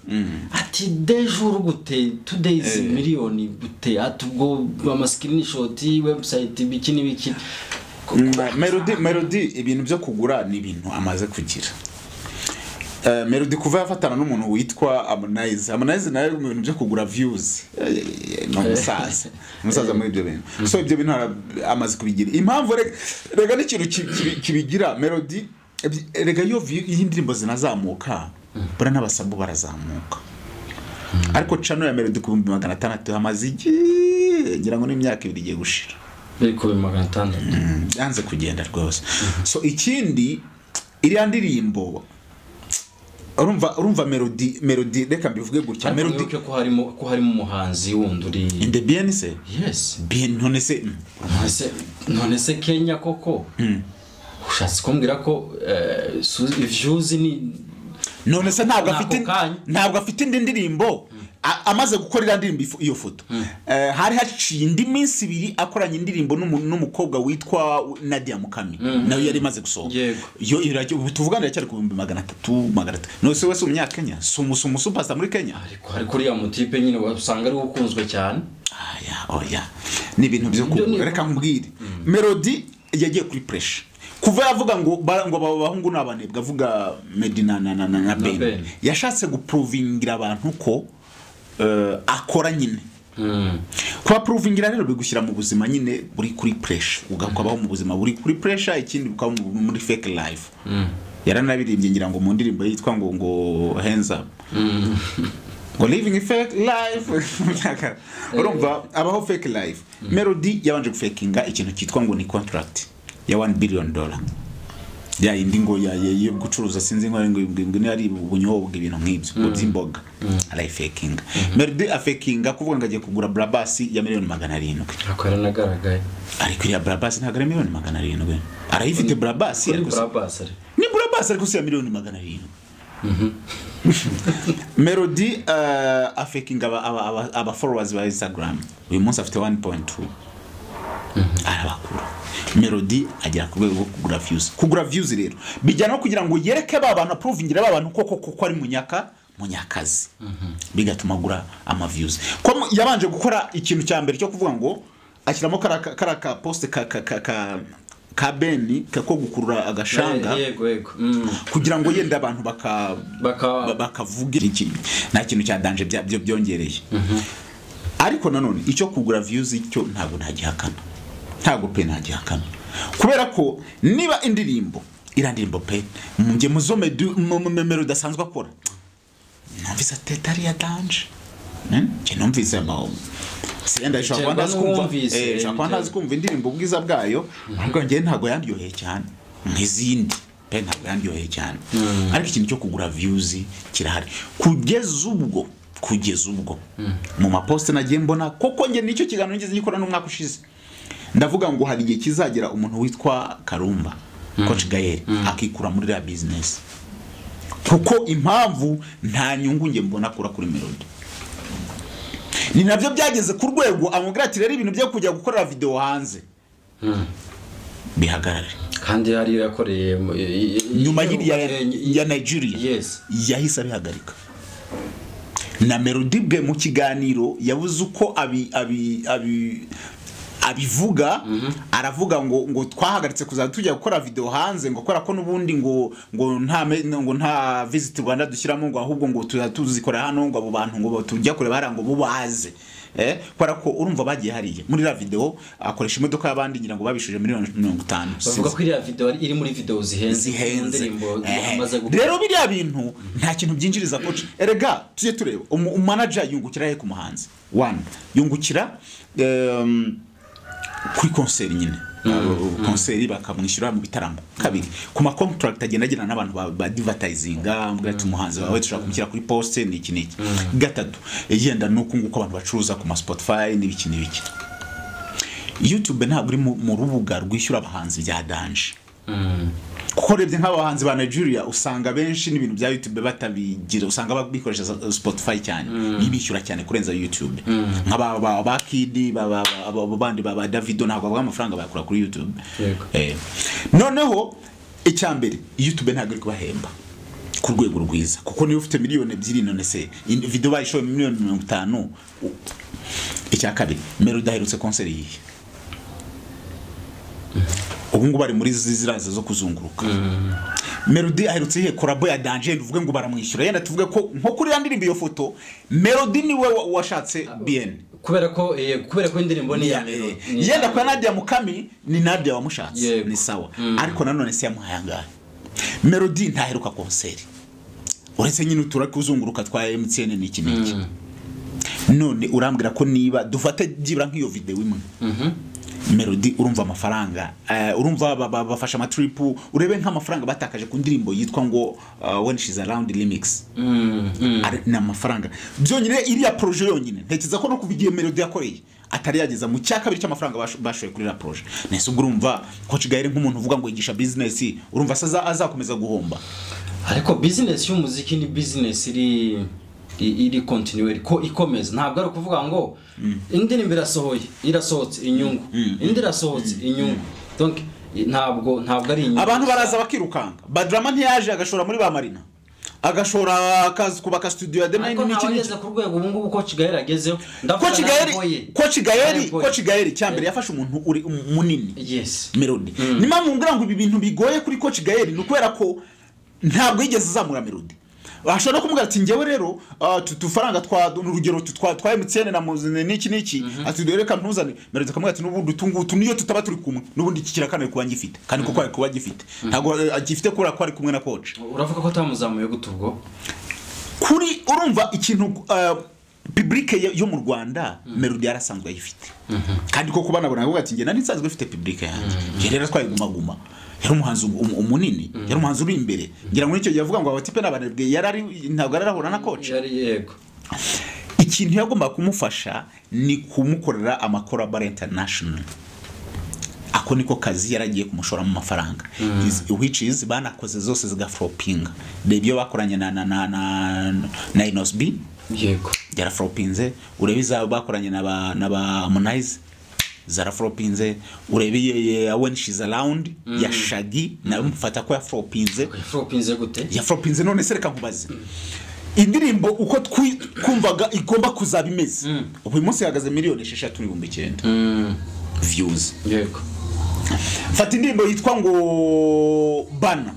ati dejour gute, 2 days miliyoni gute, ati ubwo ama screenshot, website, biki n'ibiki. Melody ibintu byo kugura ni ibintu amaze kugira. Melody kuva yafatana n'umuntu witwa Harmonize, Harmonize nawe mu bintu byo kugura views, ni umusaza muri ibyo bintu. So ibyo bintu amaze kubigira. Impamvu rega n'ikintu kibigira Melody, rega iyo indirimbo zinazamuka buriya n'abasabu barazamuka. Ariko channel ya Melody ku 600,000 hamaze igihe, ngira ngo n'imyaka 2 igiye gushira. Biri ku 600. Yanze kugenda rwose. So ikindi iriya ndirimbo urumva Melody reka mbivuge gutya, Melody ko harimo umuhanzi wundi uri in the BN se. Yes. BN none se Kenya koko. Ushatse kumbwira ko views ni none se ntabwo afite indi ndirimbo amaze gukora iriya ndirimbo iyo foto. Hari haciye indi minsi 2 akoranye indirimbo n'umukobwa witwa Nadia Mukami, nayo yari imaze gusohoka. Yo tuvugana cyari ku 300,000. None se wese umunyakenya si umusupasta muri Kenya, ariko uriya mutipe nyine usanga ari ukunzwe cyane. Oya ni ibintu byo reka nkubwire. Melody yagiye kuri pressure kuva yavuga ngo abahungu n'abanebwe, avuga Medina na Ben. Yashatse guprovingira abantu ko akora nyine. Kuba provingira rero bigushyira mu buzima nyine buri kuri pressure, ugakubaho mu buzima buri kuri pressure, ikindi bukaba muri fake life. Yaranabirimbye ngira ngo mu ndirimbo yitwa ngo hands up. Ngo living a fake life. Urumva abaho fake life. Melody yabanje gufakinga ikintu cyitwa ngo ni contract ya $1 billion. Ya indi ngo ya gucuruza sinzi ngo ngo ari ubunyobwa ibintu nk'ibyo ngo by'imboga. Arayifakinga. Melody afakinga kuvuga ngo agiye kugura Brabus ya 700,000,000. Ariko yaranagaragaye. Ariko iriya Brabus ntabwo ari 700,000,000. Arayifite Brabus ariko Brabus ari. Ni Brabus ariko si ya 700,000,000. Melody afakinga aba followers ba Instagram. Uyu munsi afite 1.2. Arabakura. Melody agera ku rwego rwo kugura views. Kugura views rero bijyana no kugira ngo yereke ba bantu approvingira ba bantu koko ari munyakazi. Bigatuma agura ama views. Ko yabanje gukora ikintu cya mbere cyo kuvuga ngo ashyiramo karaka post ka Beni kako gukurura agashanga. Yego. Kugira ngo yenda abantu bakavuga iki nta kintu cya danger byo byongereye. Ariko nanone icyo kugura views icyo ntabwo ntagihakana. Ntago pe ntagihakana. Kubera ko niba indirimbo irandirimbo pe nge muzome mu udasanzwe akora. Numvise tetari ya danger. Nge numvise ma senda ishobora kumva indirimbo ubwiza bwayo, ariko nge ntago yandyoheye cyane nk'izindi pe ntabwo yandyoheye cyane. Ariko ikintu cyo kugura views kirahari kugeza ubwo mu maposte nagiye mbona koko nge nicyo kiganiro ngeze ngikora n'umwaka ushize. Ndavuga ngo hari igihe kizagera umuntu witwa Karumba Coach Gael akikura muri la business, kuko impamvu nta nyungu nge mbona kura kuri Melody. Ni navyo byageze ku rwego amubwira ati rero ibintu byo kujya gukorera video hanze bihagarare. Kandi yari yakoreye nyuma ya Nigeria. Yes. Yahise abihagarika. Na Melody bwe mu kiganiro yavuze uko abivuga, aravuga ngo twahagaritse kuzaza tujya gukora video hanze ngo kora ko nubundi ngo nta visit Rwanda dushyiramo ngo ahubwo ngo tuzikora hano ngo abo bantu ngo tujya kureba hara ngo bubaze. Kora ko urumva bagiye hariye muri la video akoresha imodoka y'abandi ngira ngo babishuje 50,000,000. Bavuga ko iriya video iri muri video zihenze indirimbo amaze gukora. Rero biriya bintu nta kintu byinjiriza coach. Erega tujye tureba umanager yungukira he ku muhanzi. One yungukira kuri concert nyine. Concert bakamwishyura mu bitaramo. Kabiri ku ma contract agenda agirana n'abantu ba advertisinga mbwa ati umuhanzi wawe dushaka kumushyira kuri post n'iki n'iki. Gatatu yenda nuko nguko abantu bacuruza ku ma Spotify n'ibiki n'ibiki. YouTube ntabwo uri mu rubuga rwishyura abahanzi bya danger. Kuko rebye nk'abahanzi ba Nigeria usanga benshi n'ibintu bya YouTube batabigira, usanga babikoresha Spotify cyane, nibishyura cyane kurenza YouTube. Nk'aba ba Kidi ba bandi ba Davido ntabwo bavuga amafaranga bayakura kuri YouTube. Noneho icyambere YouTube ntabwo iri kubahemba ku rwego rwiza, kuko niyo ufite 2 miliyoni none se video bayishoye 50,000,000. Icya kabiri Melody aherutse concert yihe? Ubu ngubu bari muri ziraza zo kuzunguruka. Melody aherutse ihe collabo ya danger uvuge ngo baramwishyura, yenda tuvuge ko nko kuri ya ndirimbo iyo foto Melody niwe washatse BN kubera ko indirimbo ni ya Melody, yenda kwa Nadia Mukami ni Nadia wamushatse ni sawa, ariko nanone se yamuhaye angahe? Melody ntaheruka concert, Uretse nyine utura kuzunguruka twa MTN n'iki n'iki. None urambwira ko niba dufate byibura nk'iyo video imwe, Melody urumva amafaranga, urumva bafasha amatrip, urebe nk'amafaranga batakaje ku ndirimbo yitwa ngo When She's Around remix. Ni amafaranga byonyine iriya projet yonyine, ntekereza ko no kuva igihe Melody yakoreye atari yageza mu cya kabiri cy'amafaranga bashoye kuri la projet. Nese ubwo urumva Coach Gael nk'umuntu uvuga ngo yigisha business, urumva azakomeza guhomba? Ariko business y'umuziki ni business iri continuer ko ikomeza, ntabwo ari ukuvuga ngo indirimbo irasohoye irasohotse inyungu, indi irasohotse inyungu. Donc ntabwo ari inyungu. Abantu baraza bakirukanga. Badrama ntiyaje agashora muri ba Marina, agashora akazi kubaka studio ya Demain n'iki n'iki. Ku rwego ubu ngubu Coach Gael agezeho, ndavuga Coach Gael cyambere yafashe umuntu uri munini. Yes, Melody. Ni mpamvu ngira ngo ibi bintu bigoye kuri Coach Gael ni ukubera ko ntabwo yigeze azamura Melody. Ashobora kumubwira ati njyewe rero tufaranga twa urugero twa MTN na muzine n'iki n'iki, ati reka ntuzane. Melody akamubwira ati n'ubundi utungutu niyo tutaba turi kumwe, n'ubundi iki kirakana kuba ngifite, kandi kuko ari kuba gifite, ntabwo agifite kubera ko ari kumwe na coach. Uravuga ko atamuzamuye gute ubwo? Kuri urumva ikintu public yo mu Rwanda Melody yarasanzwe ayifite, kandi koko banabona avuga ati njye nari nsanzwe mfite public yanjye, njye rero twayigumaguma. Yari umuhanzi umunini, yari umuhanzi uri imbere, ngira ngo nicyo yavuga ngo abatipe n'abanebwe yarari ntabwo ararahura na coach. Yari yego. Ikintu yagomba kumufasha ni kumukorera amakorabara international. Ako niko kazi yaragiye kumushora mu mafaranga. Which is banakoze zose zigafropinga. Reba bakoranye na Inos B. Yego. Yarafropinze, urebe izabo bakoranye na ba Harmonize zarafropinze, urebe When She's Around ya Shaggy nawe mufata ko yafropinze. Yafropinze gute? Yafropinze none se reka nkubaze. Indirimbo uko twumvaga igomba kuzaba imeze. Ubu munsi ihagaze 6,900,000 views. Yego. Fata indirimbo yitwa ngo Bana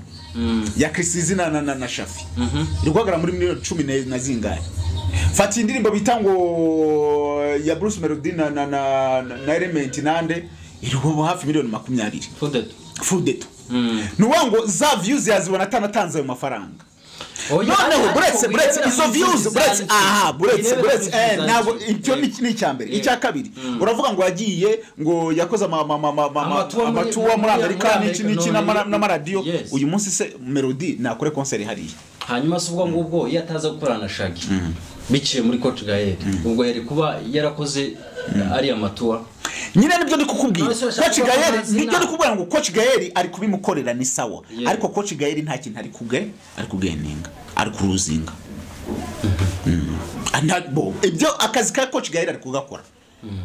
ya Chriss na Shafi. Iri guhagarara muri miliyoni 10 na zingahe. Fata indirimbo bita ngo ya Bruce Melody na Element nande iri hafi miliyoni 20. Fudeto. Nuwa ngo za views yazibona atanatanze ayo mafaranga. Noneho buretse izo views buretse buretse ntabwo icyo ni icyambere. Icya kabiri uravuga ngo yagiye ngo yakoze amatuwa muri Amerika n'iki n'iki n'amaradiyo. Uyu munsi se Melody nakore concert hariya. Hanyuma se ubwo ngubwo iyo ataza gukorana na Shaggy biciye muri Coach Gael, ubwo yari kuba yarakoze ari amatuwa nyine. Nibyo ndi kukubwira Coach Gael, nibyo ndi kubwira ngo Coach Gael ari kubimukorera ni sawa, ariko Coach Gael nta kintu ari kugeninga, ari kuruzinga. Ibyo akazi ka Coach Gael ari kugakora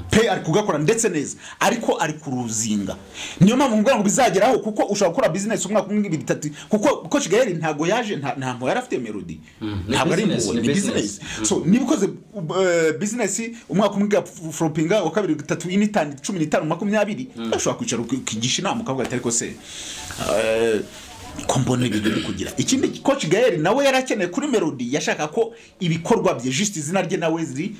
pe, ari kugakora ndetse neza, ariko ari kuruzinga. Niyo mpamvu ngugira ngo bizageraho, kuko ushobora gukora business umwaka umwe ibiri itatu, kuko Coach Gael ntago yaje ntabwo yari afite Melody, ntabwo ari impuhwe, ni business. So niba ukoze business umwaka umwe flopinga, wa kabiri, 3, 4, 15, 20, ushobora kwicara ukigisha inama ukavuga ati ariko se ko mbona ibintu biri kugira. Ikindi Coach Gael nawe yarakeneye kuri Melody, yashaka ko ibikorwa bye just izina rye nawe ziri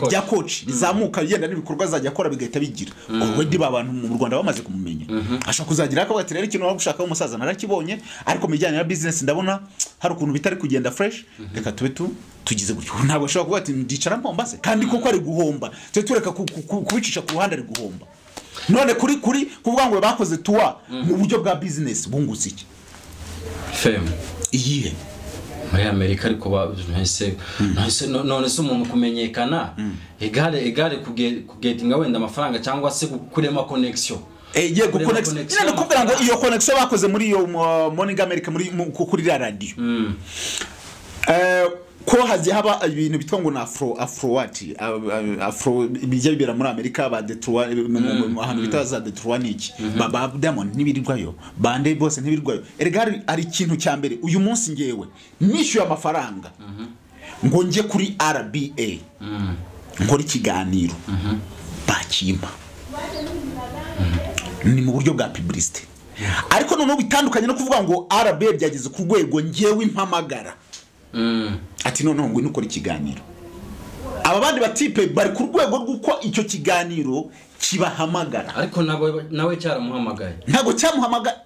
rya coach rizamuka yenda n'ibikorwa azajya akora bigahita bigira. Already abantu mu Rwanda bamaze kumumenya. Ashaka kuzagira ko ati rero ikintu wagushaka umusaza narakibonye, ariko mijyanye na business ndabona hari ukuntu bitari kugenda fresh, reka tube tugize gutyo. Ntabwo ashobora kuvuga ati ndicara mpomba se, kandi koko ari guhomba. Twe tureka kubicisha ku ruhande ari guhomba. None kuri kuvuga ngo bakoze tuwa mu buryo bwa business bungutse iki? Fame iyihe muri Amerika? Ariko none se umuntu kumenyekana egare kugetinga wenda amafaranga cyangwa se kurema connection. Yego connection. Nyine kuvuga ngo iyo connection bakoze muri iyo Morning America muri kuri radio. Ko hazi haba ibintu bitwa ngo na afro bijya bibera muri Amerika ba Detroit, ahantu bita za Detroit niki ba Diamond ntibirirwayo, bande bose ntibirirwayo. Erega ari ikintu cya mbere uyu munsi ngewe nishyuye amafaranga ngo nje kuri RBA nkora ikiganiro bakimpa, ni mu buryo bwa publicity. Ariko noneho bitandukanye no kuvuga ngo RBA byageze ku rwego ngewe impamagara ati noneho ngo nukora ikiganiro. Aba bandi batipe bari ku rwego rw'uko icyo kiganiro kibahamagara, ariko nawe cyaramuhamagaye. Ntago cyamuhamagaye.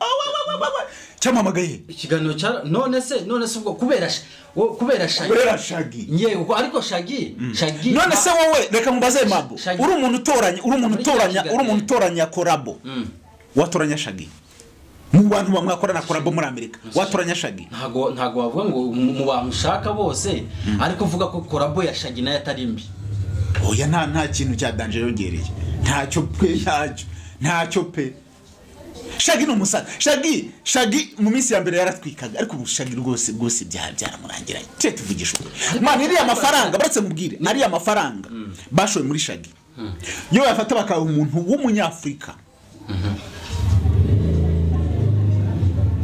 Cyamamagaye ikiganiro cya none se ubwo kubera Shaggy, kubera Shaggy yego, ariko Shaggy none se wowe reka mubaze Mabo, uri umuntu utoranya collabo, watoranya Shaggy mu bantu bamwakorana collabo muri Amerika, watoranya Shaggy? Ntago wavuga ngo mu bantu ushaka bose, ariko uvuga ko collabo ya Shaggy nayo atari mbi. Oya, nta kintu cya danger yongereye, ntacyo pe, ntacyo pe. Shaggy ni umusaza. Shaggy mu minsi ya mbere yaratwikaga, ariko ubu Shaggy rwose byaramurangiranye. Cye tuvugisha ukuri. Man, iriya mafaranga baretse mubwire, ariya mafaranga bashoye muri Shaggy, iyo bafata bakaba umuntu w'umunyafrika,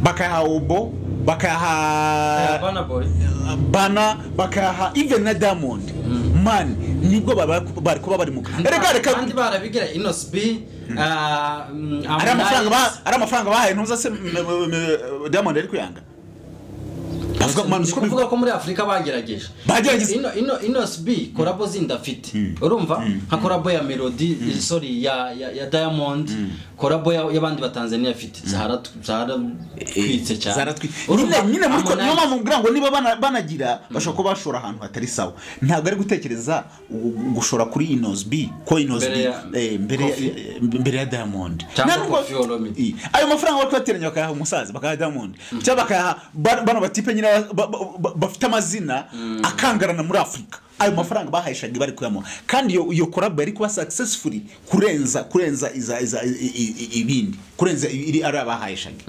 bakayaha Obo, bakayaha Bana, bakayaha even na Diamond, man nibwo bari kuba bari mu reka kandi barabigira Inos B. Ari amafaranga bahaye ntuza se Diamond ari kuyanga. Bavuga ko muri Afrika bagerageje. Inos B collabo zindi afite, urumva nka collabo ya Melody, sorry ya Diamond, collabo y'abandi ba Tanzania afite zaratwitse cyane. Zaratwitse nyine muri ko niyo mpamvu ngira ngo niba banagira bashobora kuba bashora ahantu hatari sawa. Ntabwo ari gutekereza gushora kuri Inos B, ko Inos B mbere ya Diamond. Ayo mafaranga bari kubateranya bakayaha umusaza, bakayaha Diamond, cyangwa bakayaha bano batipe nyine bafite amazina akangarana muri Afrika. Ayo mafaranga bahaye Shaggy bari kuyamuha, kandi iyo collab yari kuba successfully kurenza iza ibindi, kurenza iri ari abahaye Shaggy.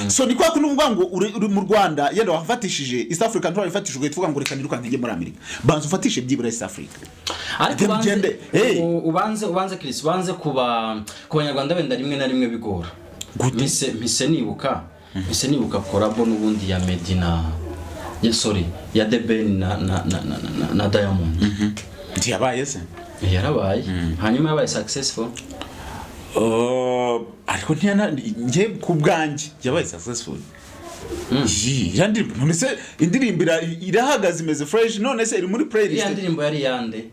So ni kwa kunuvuga ngo uri mu Rwanda yenda wafatishije East Africa, ntwari wafatishije tuvuga ngo reka niruka nkenge muri Amerika, banza ufatishe byibura East Africa. Ariko ubanze Chris, ubanze kuba ku banyarwanda benda rimwe na rimwe bigora. Mise nibuka collab n'ubundi ya Medina, ya sorry ya The Ben na Diamond. Ntiyabaye se? Yarabaye. Hanyuma yabaye successful. Ariko ngiye ku bwanjye yabaye successful. None se indirimbo irahagaze imeze fresh, none se iri muri playlist. Iya ndirimbo yari yande?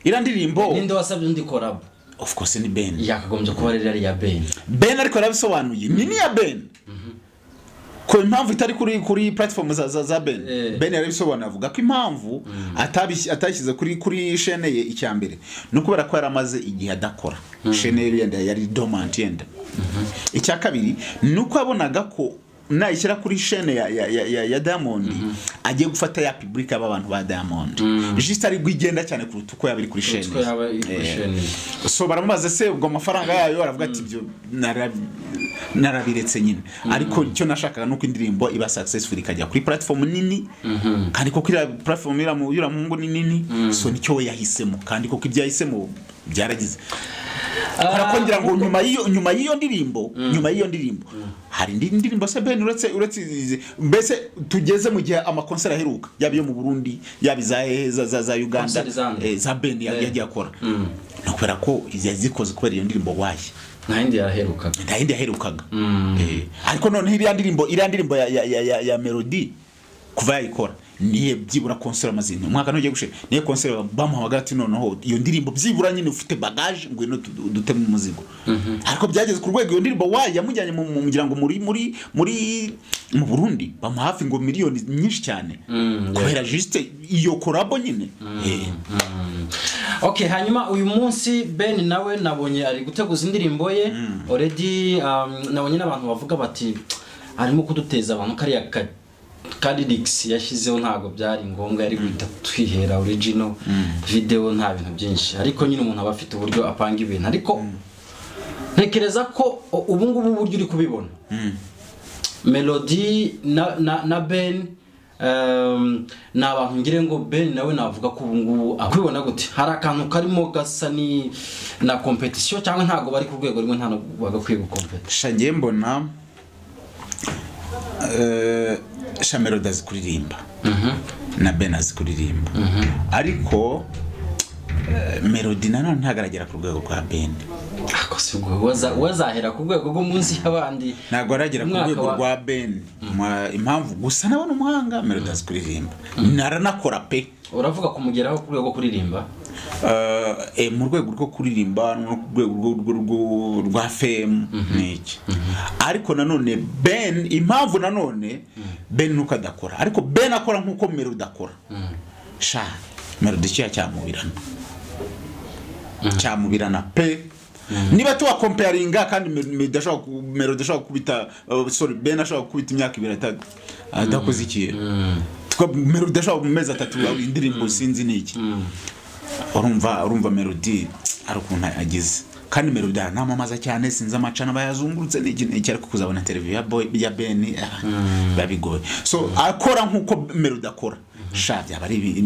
Ira ndirimbo ninde wasabye undi collab? Of course ni Ben. Yakagombye kuba rero ya Ben. Ben ariko yarabisobanuye. Ni ya Ben. Ko impamvu itari kuri platform za Ben. Ben yarabisobanuye avuga ko impamvu atashyize kuri chaîne ye icyambere no kubera ko yaramaze igihe adakora. Chaîne ye yenda yari dormant yenda. Icya kabiri nuko abonaga ko nayishyira kuri chaîne ya Diamond agiye gufata ya public abantu ba Diamond. Juste ari gwigenda cyane kuruta uko yabiri kuri chaîne. So baramubaza se ubwo amafaranga yayo, aravuga ati ibyo narabiretse nyine. Ariko icyo nashakaga nuko indirimbo iba successful ikajya kuri platform nini, kandi koko ira platform ira muhungu ni nini, so nicyo we yahisemo, kandi koko ibyo yahisemo byaragize. Arakongera ngo nyuma y'iyo ndirimbo, nyuma y'iyo ndirimbo hari indi ndirimbo se Ben uretse mbese tugeze mu gihe amakonsera aheruka yaba yo mu Burundi, yaba iza za Uganda, za Ben yagiye akora, no kubera ko yazikoze kubera iyo ndirimbo waye nta yindi yaherukaga. Ariko none iriya ndirimbo ya Melody kuva yayikora niye byibura konsera amazina umwaka ntugiye gushira, niye konsera bamuhamagara ati noneho iyo ndirimbo byibura nyine ufite bagage ngwino duteme umuzigo. Ariko byageze ku rwego iyo ndirimbo waye yamujyanye mu mugira ngo muri mu Burundi bamuha hafi ngo miliyoni nyinshi cyane kubera juste iyo collabo nyine. Okay, hanyuma uyu munsi Ben nawe nabonye ari guteguza indirimbo ye already. Nabonye n'abantu bavuga bati arimo kuduteza abantu kariya Kalidix yashizeho ntago byari ngombwa, yari guhita twihera original video nta bintu byinshi, ariko nyine umuntu aba afite uburyo apanga ibintu. Ariko ntekereza ko ubu ngubu uburyo uri kubibona Melody na Ben n'abantu ngire ngo Ben nawe navuga ko ubu ngubu akwibona gute, hari akantu karimo gasa ni na competition cyangwa ntago bari ku rwego rimwe, nta bagakwiye gukompeta? Shangiye mbona Melody azi kuririmba na Ben azi kuririmba, ariko Melody nanone ntagaragera ku rwego rwa Ben. Ako si ubwo wazahera ku rwego rwo munsi y'abandi, ntabwo aragera ku rwego rwa Ben. Impamvu gusa nabona umuhanga Melody azi kuririmba, naranakora pe. Uravuga kumugeraho ku rwego rwo kuririmba? Mu rwego rwo kuririmba no ku rwego rwa fame niki, Ariko nanone Ben, impamvu nanone Ben nuko adakora, ariko Ben akora nkuko Melody akora. Sha Melody cya cyamubirana, cyamubirana pe. Niba tuwa comparinga kandi Melody ashobora kubita, sorry, Ben ashobora kubita imyaka 2 adakoze ikintu. Melody ashobora mu mezi 3 indirimbo sinzi niki. Urumva Melody ari ukuntu agize. Kandi Melody aranamamaza cyane, sinzi amacana bayazungurutse n'iki, ariko kuzabona interview ya boy ya Ben babigoye. So akora nkuko Melody akora. Sha byaba ari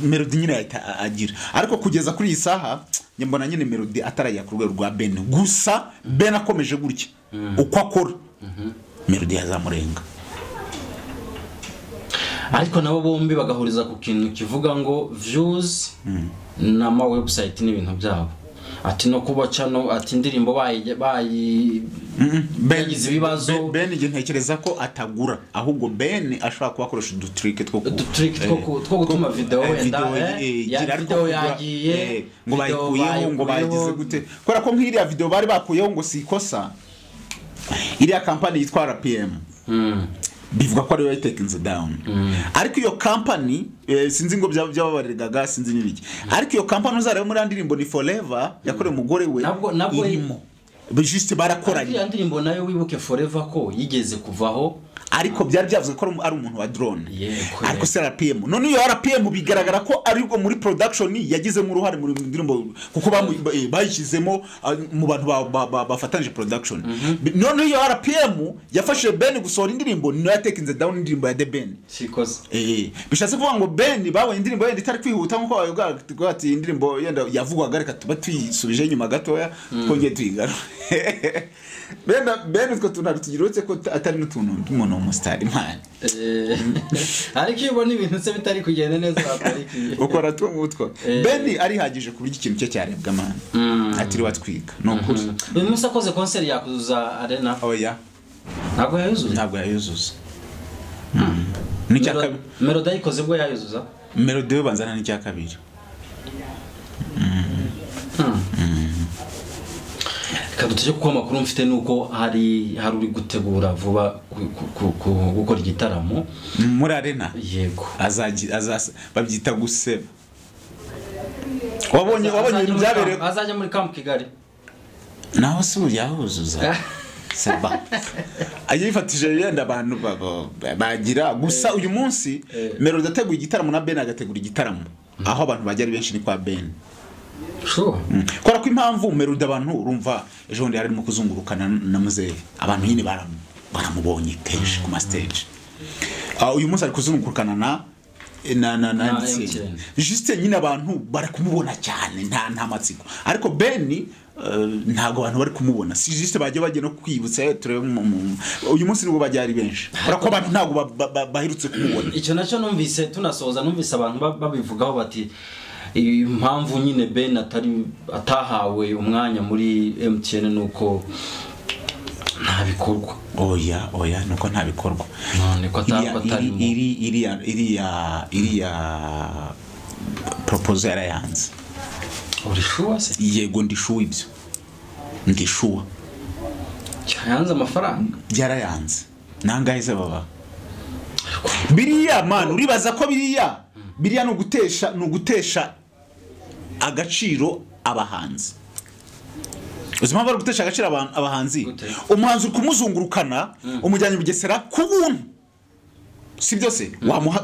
Melody nyine ahita agira. Ariko kugeza kuri iyi saha njye mbona nyine Melody atarajya ku rwego rwa Ben. Gusa Ben akomeje gutya uko akora, Melody yazamurenga. Ariko nabo bombi bagahuriza ku kintu kivuga ngo views na ma website n'ibintu byabo. Ati no kuba channel, ati indirimbo bayi bagize ibibazo. Ben nge ntekereza ko atagura, ahubwo Ben ashobora kubakoresha udutrick two gutuma video wenda ya video yagiye ngo bayikuyeho, ngo bayigize gute, kubera ko nk'iriya video bari bakuyeho ngo si ikosa. Iriya company yitwa RPM bivuga ko ari yo taking down. Ariko iyo company sinzi ngo byababariraga sinzi nibiki. Ariko iyo company uzareba muri andirimbo ni Forever yakorewe umugore we irimo. Juste barakoranye. Iyo ndirimbo nayo wibuke Forever ko yigeze kuvaho, ariko byari byavuze ko ari umuntu wa drone. Ariko se RPM, none iyo RPM bigaragara ko ari ubwo muri production yagizemo uruhare muri ndirimbo, kuko bayishyizemo mu bantu bafatanyije production. None iyo RPM yafashe Ben gusohora indirimbo, niyo yatekinze down indirimbo ya The Ben. Sikoze. Bishatse kuvuga ngo Ben babonye indirimbo yenda itari kwihuta nkuko bayoga ati indirimbo yenda yavugwaga, reka tuba tuyisubije nyuma gatoya twongeye tuyigara. Ben utwo tuntu tugirutse ko atari n'utuntu tw'umuntu w'umusitari man. Ariko iyo ubona ibintu se bitari kugenda neza bapariki ukora two ngutwo. Ben arihagije ku buryo ikintu cye cyarebwa man. Atiri watwika no kuri. Uyu munsi akoze concert yakuzuza arena. Oya. Ntabwo yayuzuza. Ntabwo yayuzuza. Melody ayikoze bwo yayuzuza. Melody yo banzana n'icya kabiri. Kadutije kuko amakuru mfite nuko hari uri gutegura vuba gukora igitaramo muri arena. Yego. Azaza babyita guseba. Wabonye ibintu byabereye azajya muri Camp Kigali. Naho si yahuzuza. Seba. Ayifatije yenda abantu bagira gusa uyu munsi Melody ateguye igitaramo na Ben agategura igitaramo. Aho abantu bajya ari benshi ni kwa Ben. Sure. Kora ko impamvu Melody abantu urumva ejo ndi arimo kuzungurukana na muzehe, abantu nyine baramubonye kenshi ku ma stage. Uyu munsi ari kuzungurukana na MTN. Juste nyine abantu bari kumubona cyane nta matsiko. Ariko Ben ntago abantu bari kumubona. Si juste bajye no kwibutsa turebe uyu munsi nibwo bajya ari benshi. Kora ko abantu ntago baherutse kumubona. Icyo nacyo numvise tunasoza, numvise abantu babivugaho bati impamvu nyine Ben atahawe umwanya muri MTN nuko nta bikorwa. Oya nuko nta bikorwa. None ko atarimo iriya proposal yarayanze. Uri sure se? Yego ndi sure ibyo. Ndi sure. Cyayanze amafaranga? Yarayanze. Nangahe se baba? Biriya man uribaza ko biriya no gutesha agaciro abahanzi. Uzima bari gutesha agaciro abahanzi. Umuhanzi kumuzungurukana umujyanye Bugesera ku buntu. Si byose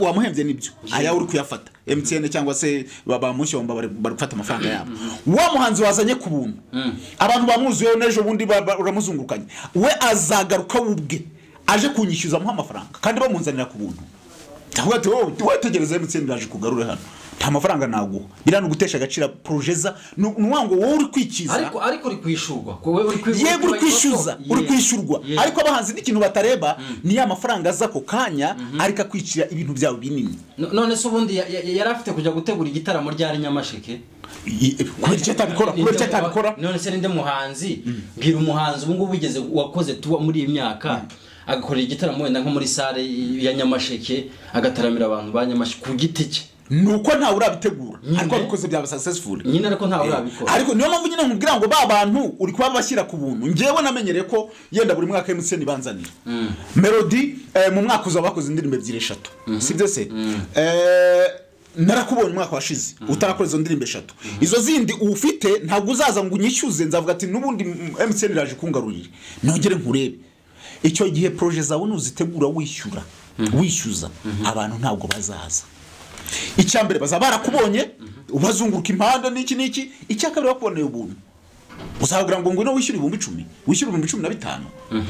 wamuhembye nibyo. Aya uri kuyafata. MTN cyangwa se bamushyomba bari gufata amafaranga yabo. Wa muhanzi wazanye ku buntu. Abantu bamuzuye n'ejo bundi uramuzungurukanye. We azagaruka ubwe aje kunyishyuza muha amafaranga kandi bamunzanira ku buntu. Ndavuga ati wowe wetegereza MTN ndaje kugarura hano. Nta mafaranga naguha. Biriya ni ugutesha agaciro projeza, nuwango wowe uri kwikiza. Ariko uri kwishurwa. Wowe uri kwishyurwa. Yego uri kwishyuza, uri kwishyurwa. Ariko abahanzi n'ikintu batareba ni ya mafaranga aza ko kanya ariko akwicira ibintu byawe binini. None se ubundi yari afite kujya gutegura igitaramo ryari Nyamasheke? Kubera icyo atabikora, kubera icyo atabikora. None se ninde muhanzi? Mbwira umuhanzi ubu ngubu wigeze wakoze tuwa muri iyi myaka agakorera igitaramo wenda nko muri sale ya Nyamasheke agataramira abantu ba Nyamasheke ku giti cye. Nuko ntawe urabitegura, ariko abikoze byaba successful nyine, ariko ntawe urabikora. Ariko niyo mpamvu nyine nkubwira ngo ba bantu uri kuba bashyira ku buntu. Njyewe namenyereye ko yenda buri mwaka MTN banzanira Melody, mu mwaka uzaba bakoze indirimbo 2 3, sibyo se? Narakubonye umwaka washize utarakora izo ndirimbo 3, izo zindi ufite ntabwo uzaza ngo unyishyuze, nzavuga ati n'ubundi MTN iraje kungarurira nongere nkurebe. Icyo gihe projet zawe nuzitegura wishyura wishyuza abantu ntabwo bazaza. Icya mbere bazaba barakubonye ubazunguruka impande n'iki n'iki, icya kabiri bakuboneye ubuntu, uzabwira ngo ngwino wishyure 10,000, wishyure 15,000,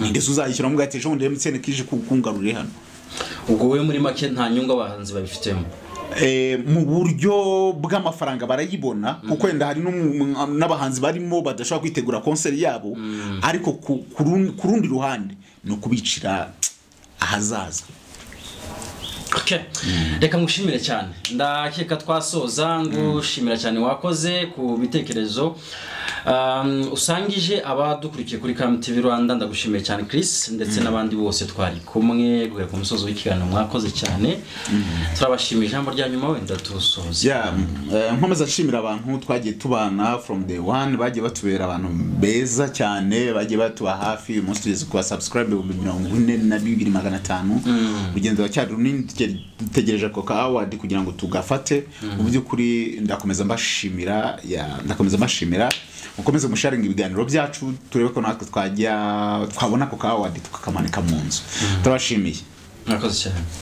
ninde uzayishyura ngo ati ejo bundi MTN kije kungarurira hano. Ubwo we muri make nta nyungu abahanzi babifitemo mu buryo bw'amafaranga barayibona, kuko wenda hari n'abahanzi barimo badashobora kwitegura concert yabo, ariko ku rundi ruhande ni ukubicira ahazaza. Okay. Reka ngushimire cyane, ndakeka twasoza ngushimira cyane wakoze ku bitekerezo usangije abadukurikiye kuri Kam TV Rwanda. Ndagushimiye cyane Chris, ndetse n'abandi bose twari kumwe guhera ku musozo w'ikiganiro, mwakoze cyane. Turabashimiye. Ijambo rya nyuma wenda tusoze. Nkomeza nshimira abantu twagiye tubana from day one, bagiye batubera abantu beza cyane, bagiye batuba hafi. Uyu munsi tugeze ku subscribe 42,500, urugendo ruracyari runini, dutegereje ako ka award kugira ngo tugafate. Mu by'ukuri ndakomeza mbashimira, ndakomeza mbashimira, mukomeze musharinga ibiganiro byacu, turebe ko natwe twajya twabona ako ka award tukakamanika mu nzu. Turabashimiye, mwakoze cyane.